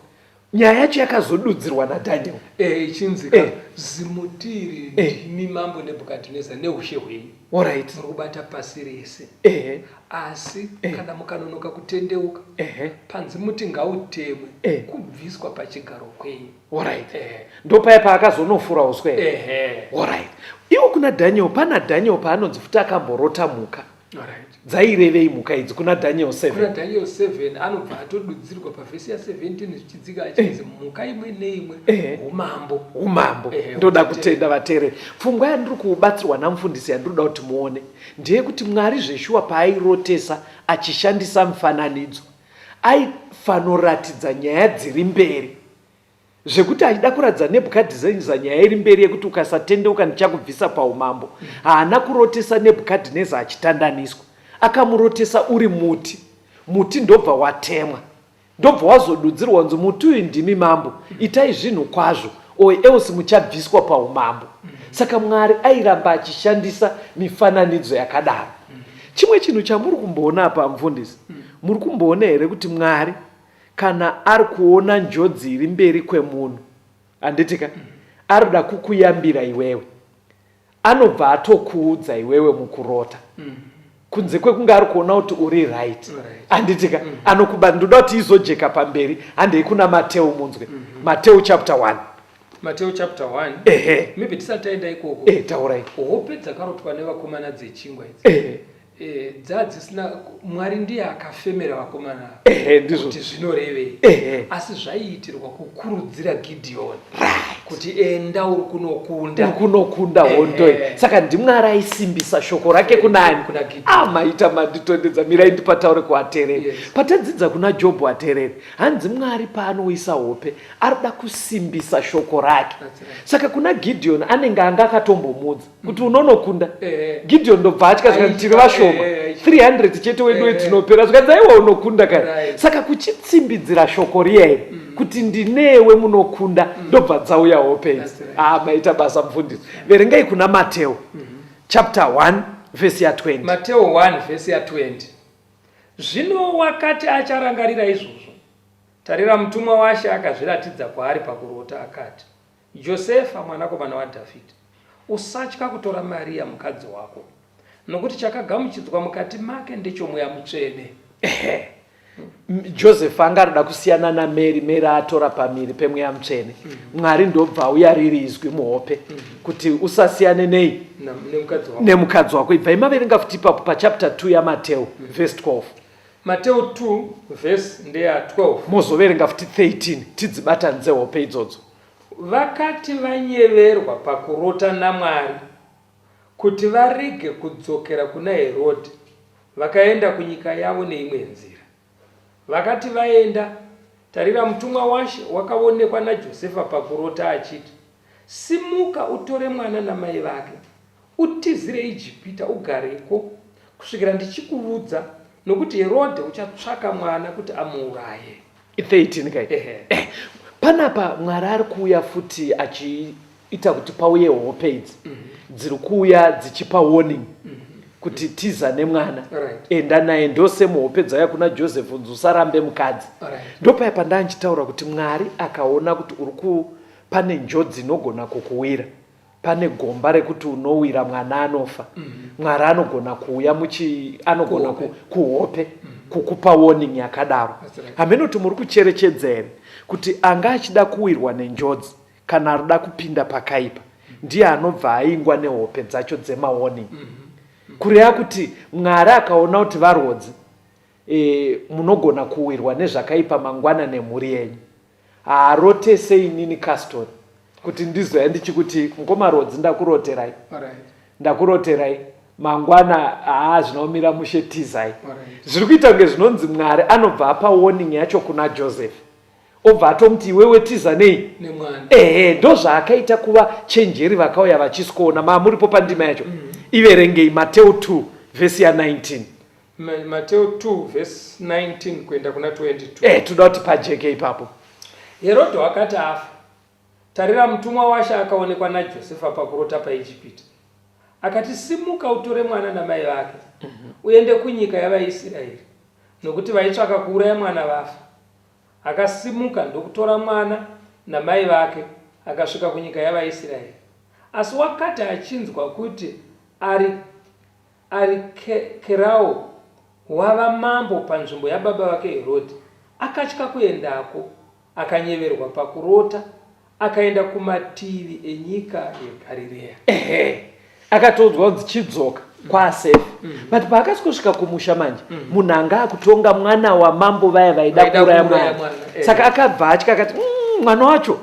S3: Nyaya yacho yakazodudzirwa naDaniel.
S2: Eh, ichinzi ka eh. zimuti iri eh. ndimi mambo Nebhukadhineza neushe hwenyu.
S3: Alright.
S2: Muri kubata pasi rese. Eh. Asi eh. kana mukanonoka kutendeuka eh. panzi muti ngautemwe eh. kubviswa pachigaro kwenyu.
S3: Alright. Eh. Ndopaya paakazonofura uswa here.
S2: Eh.
S3: Alright. Iwo kuna Daniel pana Daniel paanonzi futi akamborota mhuka. Dzairevei mhuka idzi kuna Daniel
S2: 7? Kuna Daniel 7 anobva atodudzirwa pavhesi ya 17 zvichidzika achinzi eh. mhuka imwe neimwe eh. umambo.
S3: Umambo. Eh, Ndoda kutenda vateereri. Pfungwa yandiri kubatsirwa namufundisi yandiri kuda kuti muone ndeyekuti Mwari zveshuwa paairotesa achishandisa mufananidzo aifanoratidza nyaya dziri mberi Zvekuti achida kuratidza Nebhukadhineza nyaya iri mberi yekuti ukasatendeuka ndichakubvisa paumambo. Haana kurotesa Nebhukadhineza achitandaniswa. Akamurotesa uri muti. Muti ndobva watemwa. Ndobva wazodudzirwa kunzi muti uyu ndimi mambo. Itai zvinhu kwazvo or else muchabviswa paumambo. Saka Mwari airamba achishandisa mifananidzo yakadaro. Chimwe chinhu chamuri kumboona apa mufundisi, muri kumboona here kuti Mwari Kana ari kuona njodzi iri mberi kwemunhu handiti ka arikuda kukuyambira iwewe anobva atokuudza iwewe mukurota kunze kwekunge ari kuona kuti uri right handiti ka anokuba ndoda kuti izojeka pamberi handei kuna Mateu munzwe Mateu chapter 1
S2: Mateo chapter 1
S3: ehe
S2: maybe tisati taenda ikoko
S3: eh taurai
S2: hope dzakarotwa nevakomana dzechingwa idzi
S3: ehe
S2: Eh, dzadzisina Mwari ndiye akafemera vakomana ava
S3: Ehe, ndizvo.
S2: kuti zvinorevei
S3: Ehe.
S2: asi zvaiitirwa kukurudzira Gideon kuti enda uri kunokunda
S3: uri kunokunda hondo iyi
S2: Ehe.
S3: saka ndimwari aisimbisa shoko rake kunani
S2: Kuna Gideon.
S3: Ah, maita manditondedza mirai ndipataure kuatereri
S2: Yes.
S3: patadzidza kuna jobho atereri hanzi mwari paanoisa hope arikuda kusimbisa shoko rake
S2: That's right.
S3: saka kuna gideon anenge anga akatombomudza kuti unonokunda
S2: Eh.
S3: gideon ndobva atya zvikanzi tiri vashoma
S2: Eh,
S3: 300 chete wedu
S2: Eh.
S3: tinopera zvikanzi aiwa unokunda kani
S2: Right.
S3: saka kuchitsimbidzira shoko riya iri kuti ndinewe munokunda ndobva dzauya hope idzi
S2: That's right.
S3: ah maita basa mufundisi verengai kuna mateo chapter 1 vhesi ya 20
S2: Mateo 1 vhesi ya 20 Zvino wakati acharangarira izvozvo, tarira mutumwa waShe akazviratidza kwaari pakurota, akati, Josefa, mwanakomana waDhavhidhi, usatya kutora Maria mukadzi wako, nokuti chakagamuchidzwa mukati make ndechoMweya Mutsvene.
S3: Ehe. Joseph anga arikuda kusiyana naMary, Mary atora pamiri pemweya mutsvene. Mwari ndobva auya riri izwi muhope kuti usasiyane nei
S2: Nemukadzi wako.
S3: Nemukadzi wako. Ibvai maverenga futi ipapo pachapter 2 yaMateo verse 12.
S2: Mateo 2 verse ndeya 12.
S3: Mozoverenga futi 13 tidzibatanidze hope idzodzo.
S2: Vakati vanyeverwa pakurota naMwari kuti varege kudzokera kuna Herodhi, vakaenda kunyika yavo neimwe nzira. Vakati vaenda, Tarira, mutumwa waShe wakavonekwa naJosefa pakurota, achiti, Simuka, utore mwana namai vake, utizire Ijipita, ugareko, kusvikira ndichikuvudza, nokuti Herodhe uchatsvaka mwana kuti amuuraye.
S3: 13 kai eh, panapa Mwari ari kuuya futi achiita kuti pauye hope idzi mm -hmm. dziri kuuya dzichipa warning mm -hmm. kuti tiza nemwana right. Enda naye ndosemuhope dzauya kuna Joseph unzi usarambe mukadzi right. Ndopaya pandanchitaura kuti Mwari akaona kuti uri ku pane njodzi inogona kukuwira pane gomba rekuti unowira mwana anofa mm. Mwari anogona kuuya muchi anogona kuhope mm. kukupa warning yakadaro right. Hameno kuti muri kucherechedza here kuti anga achida kuwirwa nenjodzi kana arida kupinda pakaipa ndiye anobva aingwa nehope dzacho dzemawarning mm -hmm. Kureva kuti Mwari akaona kuti varodzi e, munogona kuwirwa nezvakaipa mangwana nemhuri yenyu haarotese inini Caston kuti ndizoya ndichikuti mukoma Rodzi ndakuroterai ndakuroterai mangwana haa zvinomira mushe tizai zviri kuita kunge zvinonzi Mwari anobva apa warning yacho kuna Joseph obva atomuti iwewe tiza nei ehe ndozvaakaita kuva chenjeri vakauya vachisikoona maamuripo pandima yacho mm. Iverengei Mateo 2 vhesi ya 19.
S2: Mateo 2 vhesi 19 kuenda kuna 22.
S3: Eh, toda kuti pajeke ipapo.
S2: Herodhi wakati afa, tarira mutumwa waShe akaonekwa naJosefa pakurota paIjipiti. Akati, Simuka utore mwana namai vake, uende kunyika yavaIsiraeri, nokuti vaitsvaka kuuraya mwana vafa. Akasimuka ndokutora mwana namai vake, akasvika kunyika yavaIsiraeri. Asi wakati achinzwa kuti ari Arikerao wava mambo panzvimbo yababa vake Herodhi, akatya kuendako, akanyeverwa pakurota, akaenda kumativi enyika yeGarirea.
S3: Ehe, akatoudzwa kunzi chidzoka kwaSefi mm. But paakasvika kumusha manje mm. Munhu anga akutonga mwana wamambo vaya vaida kuuraya mwana eh. Saka akabva atya akati mwana wacho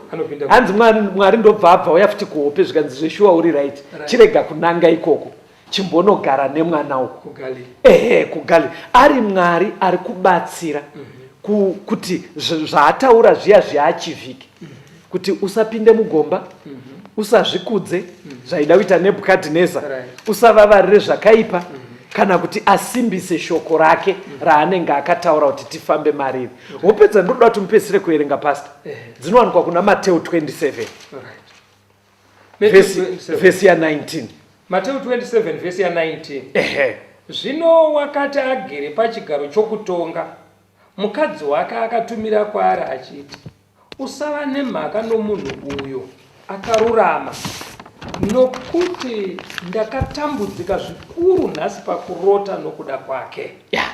S3: hanzi Mwari ndobva abva uya futi kuhope zvikanzi zveshuwa uri right chirega kunanga ikoko chimbonogara nemwana uko ehe kuGalili ari Mwari ari kubatsira mm -hmm. kuti zvaataura zviya zviachivhike mm -hmm. kuti usapinde mugomba mm -hmm. usazvikudze mm -hmm. zvaida kuita Nebhukadhineza right. Usavavarire zvakaipa mm -hmm. kana kuti asimbise shoko rake mm -hmm. raanenge akataura kuti tifambe mariri mm -hmm. Hope dzandinoda kuti mupedzisire kuverenga pasta dzinowanikwa kuna Mateo 27 right. Vhesi ya 19.
S2: Mateo 27 vhesi ya 19. Ehe. Zvino wakati agere pachigaro chokutonga, mukadzi wake akatumira kwaari achiti, Usava nemhaka nomunhu uyo akarurama, nokuti ndakatambudzika zvikuru nhasi pakurota nokuda kwake.
S3: Ya,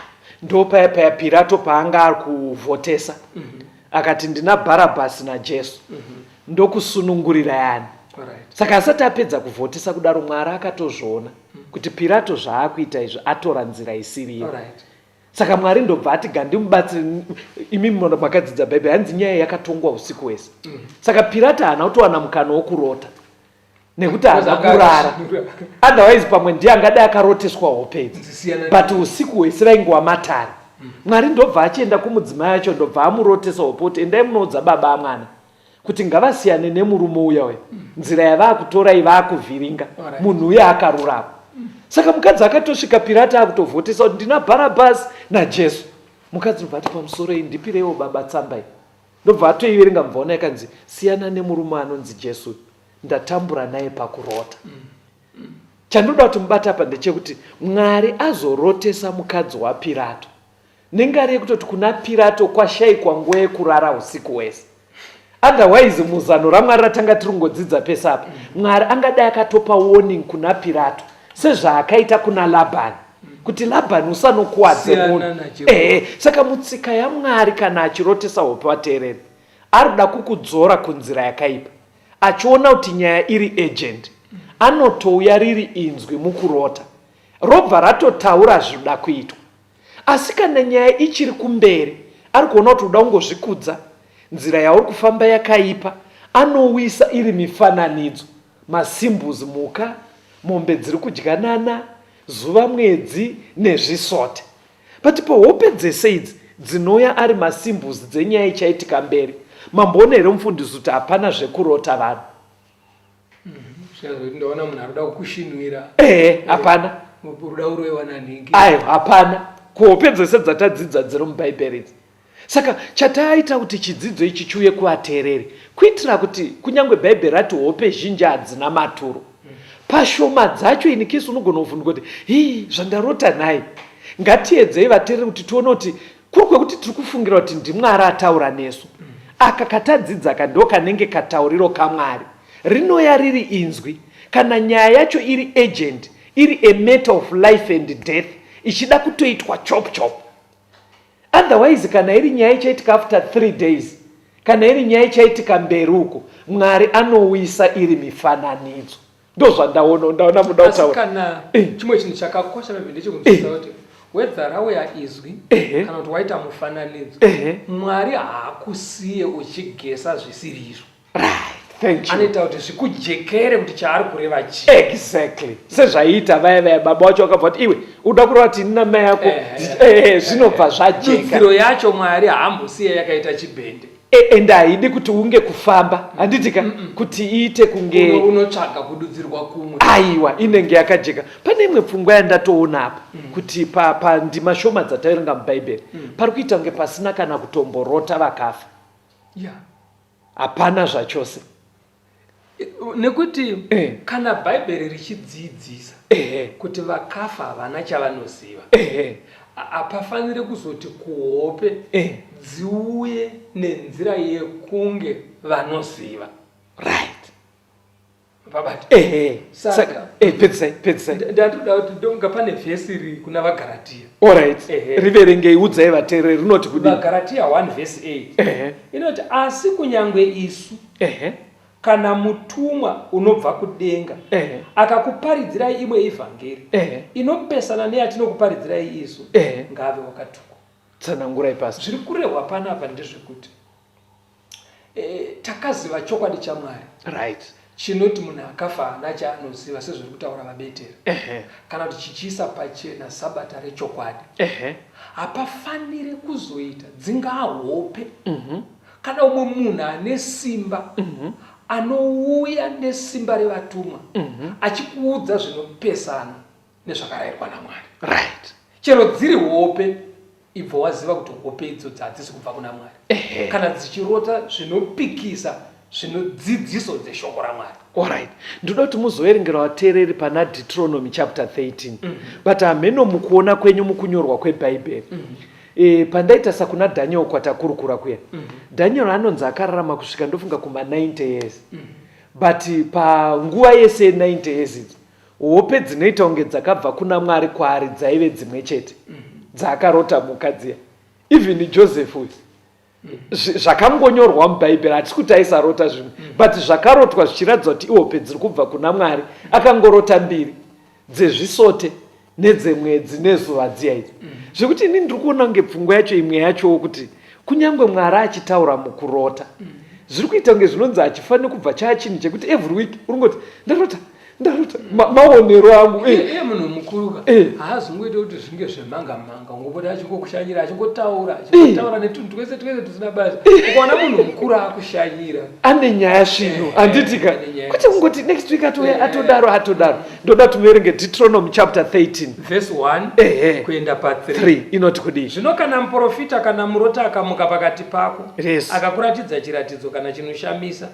S3: ndopaya paya Pirato paanga ari kuvhotesa mm -hmm. Akati ndina Bharabhasi naJesu mm -hmm. Ndokusunungurira yani right. Saka asati apedza kuvhotesa kudaro Mwari akatozviona mm. kuti Pirato zvaakuita izvi atora nzira isiriyo right. Saka Mwari ndobva ati gandimubatsire imi makadzidza Bhaibheri hanzi nyaya yakatongwa usiku hwese mm. Saka Pirato haana kutowana mukana wokurota nekuti haana kurara otherwise pamwe ndiye angadai akaroteswa hope idzi but usiku hwese vaingova matare mm. Mwari ndobva achienda kumudzimai acho ndobva amurotesa hope kuti endai munoudza baba amwana kuti ngavasiyane nemurume uya uya nzira yavakutorai vaakuvhiringa munhu uya akarurama saka mukadzi akatosvika Pirati akutovhotesa kuti ndina Bharabhasi naJesu mukadzi ndobva ati pamusoro iyi ndipireiwo baba tsamba iyi ndobva atoiverenga mubvaona yakanzi siyana nemurume anonzi Jesu ndatambura naye pakurota chandoda kuti mubate apa ndechekuti Mwari azorotesa mukadzi waPirato nengari yekutoti kuna Pirato kwashaikwa nguva yekurara usiku hwese otherwise muzano raMwari ratanga tiri kungodzidza pese apa Mwari angadai akatopa warning kuna Pirato sezvaakaita kuna Labhani kuti Labhani usanokuwadze munhu ehe saka mutsika yaMwari kana achirotesa hope vateereri ari kuda kukudzora kunzira yakaipa achiona kuti nyaya iri urgent anotouya riri inzwi mukurota robva ratotaura zvinoda kuitwa Asi kana nyaya ichiri kumberi, ari kuona kuti uda kungozvikudza, nzira yauri kufamba yakaipa, anowisa iri mifananidzo, masymbols, mhuka, mombe dziri kudyanana, zuva, mwedzi nezvisote. But pahope dzese idzi, dzinouya ari masymbols dzenyaya ichaitika mberi. Mamboona here mufundisi kuti hapana zvekurota vanhu?
S2: Zvikanzi ndaona munhu arikuda kukushinwira.
S3: Ehe, hapana.
S2: Uruda uroiwa nanhingi.
S3: Ayo, hapana. Kuhope dzese dzatadzidza dziri muBhaibheri idzi. Saka chataita kuti chidzidzo ichi chiuye kuvateereri kuitira kuti kunyange Bhaibheri rati hope zhinji hadzina maturo. Pashoma dzacho in case unogona kuvhunduka kuti hii zvandarota nhai. Ngatiedzei vateereri kuti tione kuti kuri kwekuti tiri kufungira kuti ndiMwari ataura nesu. Aka katadzidza aka ndo kanenge katauriro kaMwari. Rinoya riri inzwi kana nyaya yacho iri urgent, iri a matter of life and death ichida kutoitwa chop chop. Otherwise kana iri nyaya ichaitika after 3 days kana iri nyaya ichaitika mberi uko Mwari anouisa iri mifananidzo. Ndozvandaona ndaona muda kutaura.
S2: Kana eh. chimwe chinhu chakakosha maybe ndechekunzwisisa eh. kuti whether rauya izwi eh. kana kuti waita mufananidzo Mwari haakusiye uchigesa zvisiri izvo.
S3: Right. Thank you.
S2: Anoita kuti zvikujekere kuti chaari kureva chii.
S3: Exactly. Sezvaiita vaya vaya baba wacho vakabva kuti iwe uda kureva kuti ini namai yako eh, zvinobva zvajeka.
S2: Dudziro yacho Mwari haambosiye yakaita chibhende.
S3: E, ende haidi kuti unge kufamba handiti ka kuti iite kunge
S2: unotsvaga kududzirwa kumwe.
S3: Aiwa inenge yakajeka. Pane imwe pfungwa yandatoona apa mm. kuti pandima pa shoma dzataverenga muBhaibheri mm. pari kuita kunge pasina kana kutomborota vakafa.
S2: Yeah.
S3: Hapana zvachose.
S2: Nekuti eh. kana Bhaibheri richidzidzisa eh. kuti vakafa havana chavanoziva eh. hapafanire kuzoti kuhope eh. dziuye nenzira yekunge vanoziva.
S3: Right.
S2: Pabati.
S3: Ehe. Saka eh pedzisai pedzisai.
S2: Ndatoda kuti ndonga pane vhesi iri kuna vaGaratia.
S3: Alright. Riverengei udzai vateereri rinoti kudii?
S2: VaGaratia 1 verse 8.
S3: Ehe.
S2: Inoti asi kunyangwe isu.
S3: Ehe.
S2: Kana mutumwa unobva kudenga
S3: Ehe.
S2: akakuparidzirai imwe ivhangeri
S3: Ehe.
S2: inopesana neyatinokuparidzirai isu
S3: Ehe.
S2: ngaave wakatukwa.
S3: Tsanangurai pastor.
S2: Zviri kurehwa panapa ndezvekuti e, takaziva chokwadi chaMwari
S3: right
S2: chinoti munhu akafa haana chaanoziva sezviri kutaura vaBetera kana kuti chichiisa pachena sabata rechokwadi hapafanire kuzoita dzingaa hope mm -hmm. kana umwe munhu ane simba mm -hmm. anouya nesimba revatumwa mm -hmm. achikuudza zvinopesana nezvakarayirwa naMwari.
S3: Right.
S2: Chero dziri hope ibva waziva kuti hope idzodzi hadzisi kubva kuna Mwari.
S3: Ehe.
S2: Kana dzichirota zvinopikisa zvinodzidziso dzeshoko raMwari.
S3: Alright. Ndoda kuti muzoverengera vateereri pana Deuteronomy chapter 13. Mm -hmm. But hameno mukuona kwenyu mukunyorwa kweBhaibheri. Mm -hmm. E, pandaita sakuna Daniel kwatakurukura kuya. Mm -hmm. Daniel anonzi akararama kusvika ndofunga kuma 90 years. Mm -hmm. But panguva yese 90 years idzi Hope dzinoita kunge dzakabva kuna Mwari kwaari dzaive dzimwe chete dzaakarota mhuka dziya. Even Joseph uyu zvakangonyorwa muBhaibheri hatisi kuti aisarota zvimwe but zvakarotwa zvichiratidza kuti ihope dziri kubva kuna Mwari. Akangorota mbiri dzezvisote nedzemwedzi nezuva dziya idzi zvekuti ini ndiri kuona kunge pfungwa yacho imwe yachowo kuti kunyange Mwari achitaura mukurota zviri kuita kunge zvinonzi hachifaniri kubva chaa chinhu chekuti every week uri kungoti ndarota ndarota maonero angu
S2: eh. iye munhu mukuru ka eh. haazongoita kuti zvinge zvemanga manga ungopota achingokushanyira achingotaura achingotaura netunhu twese twese tusina basa ukaona munhu mukuru akushanyira
S3: ane nyaya svino handiti ka kwete kungoti next week atouya atodaro atodaro ndoda timuverenge Deuteronomy chapter 13
S2: verse 1 kuenda pa
S3: 3 inoti kudii
S2: zvino kana muprofita kana murota akamuka pakati pako yes. akakuratidza chiratidzo kana chinoshamisa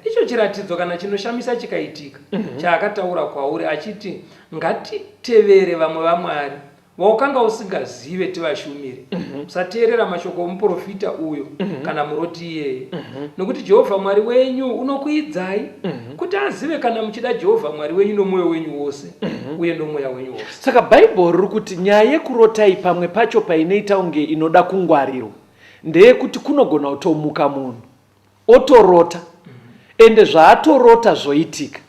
S2: icho chiratidzo kana chinoshamisa chikaitika mm -hmm. chaakataura kwauri achiti ngatitevere vamwe vamwari vaukanga usingazive tivashumire mhm. musateerera mm -hmm. mashoko omuprofita uyo mm -hmm. kana muroti iyeye mm -hmm. nokuti jehovha mwari wenyu unokuidzai mm -hmm. kuti azive kana muchida jehovha mwari wenyu nomwoyo wenyu wose mm -hmm. uye nomweya wenyu wose
S3: saka bhaibheri riri kuti nyaya yekurotai pamwe pacho painoita kunge inoda kungwarirwa ndeyekuti kunogona kutomuka munhu otorota ende zvaatorota zvoitika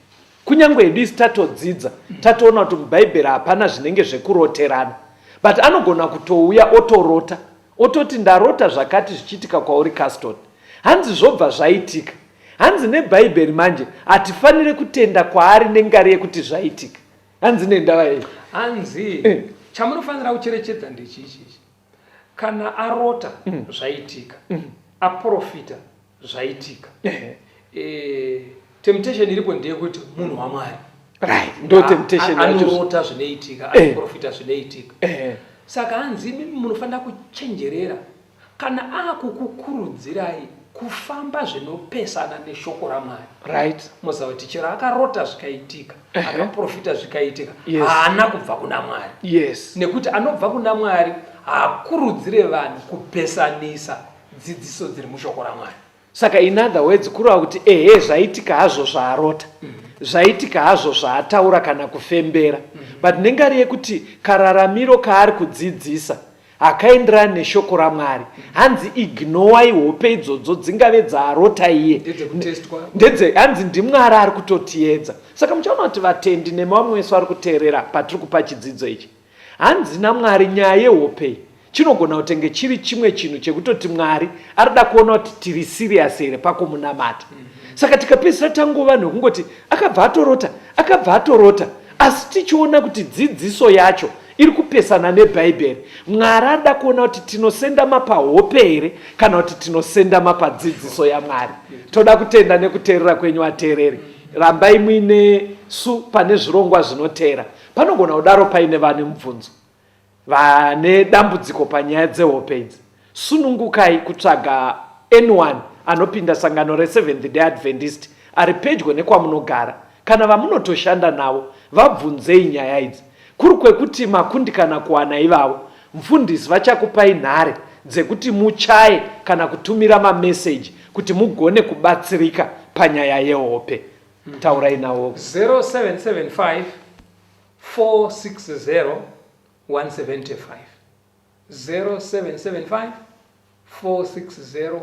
S3: kunyange hedu isi tatodzidza tatoona kuti mubhaibheri hapana zvinenge zvekuroterana but anogona kutouya otorota ototi ndarota zvakati zvichiitika kwauri Caston hanzi zvobva zvaitika hanzi nebhaibheri manje hatifanire kutenda kwaari nengari yekuti zvaitika hanzi nendava yei
S2: hanzi eh. chamunofanira kucherechedza ndechichichi. Kana arota zvaitika, aprofita zvaitika. Temptation iripo ndeyekuti munhu waMwari.
S3: Right, ndo temptation
S2: yacho. Anorota zvinoitika, anoprofita zvinoitika. Saka hanzi imimi munofanira kuchenjerera kana akukukurudzirai kufamba zvinopesana neshoko raMwari.
S3: Right.
S2: Moziva kuti chero akarota zvikaitika, akaprofita zvikaitika, haana kubva kuna Mwari.
S3: Yes.
S2: Nekuti anobva kuna Mwari haakurudzire vanhu kupesanisa dzidziso dziri mushoko raMwari.
S3: Saka in other words kureva kuti ehe zvaitika hazvo zvaarota, zvaitika hazvo zvaataura kana kufembera, but nengari yekuti kararamiro kaari kudzidzisa hakaenderani neshoko raMwari. Hanzi ignowai hope idzodzo dzingave dzaarota iye. Ndedze hanzi ndiMwari ari kutotiedza. Saka muchaona kuti vatendi nemamwe vese vari kuteerera patiri kupa chidzidzo ichi. Hanzi naMwari nyaya yehope iyi chinogona kutenge chiri chimwe chinhu chekutoti Mwari arida kuona kuti tiri serious here pakumunamata. Saka tikapedzisira tangova nekungoti akabva atorota, akabva atorota, asi tichiona kuti dzidziso yacho iri kupesana neBhaibheri. Mwari arida kuona kuti tinosendama pahope here kana kuti tinosendama padzidziso yaMwari. Toda kutenda nekuteerera kwenyu vateereri. Rambai muine su pane zvirongwa zvinoteera. Panogona kudaro paine vane mubvunzo, vane dambudziko panyaya dzehope idzi. Sunungukai kutsvaga anyone anopinda sangano reSeventh Day Adventist ari pedyo nekwamunogara kana vamunotoshanda navo, vabvunzei nyaya idzi. Kuri kwekuti makundikana kuwana ivavo, mfundisi vachakupai nhare dzekuti muchaye kana kutumira mameseji kuti mugone kubatsirika panyaya yehope. Taurai navo.
S2: 0775 460 175 0775 460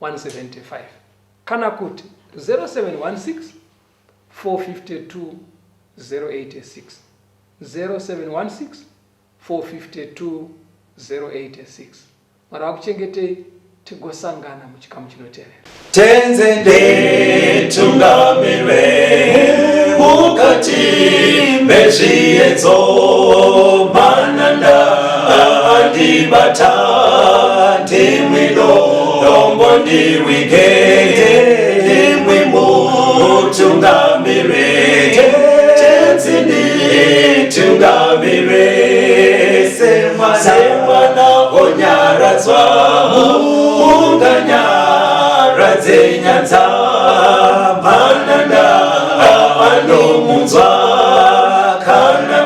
S2: 175 kana kuti 0716 452 086 0716 452 086. Mwari vakuchengetei tigosangana muchikamu chinotevera.
S4: Tenze nditungamirwe mukati mezviedzo, mananda andibata, ndimwi dombo ndiwige, ndimwi mutungamirwe, Tenzi nditungamirwe semwana onyaradzwa unganyaradze nyanza, mananda anomunzwa kana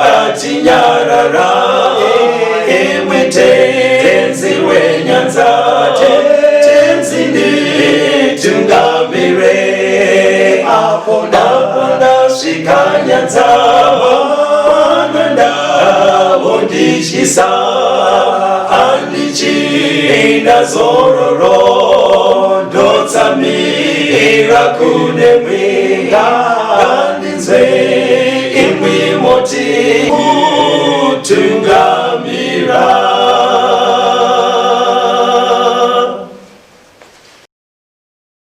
S4: matinyarara, imwe Tenzi wenyanza, Tenzi nditungamire apo ndasvika nyanza, mananda ondityisa, andichida zororo, ndotsamira kune mwenga, ngandinzwe.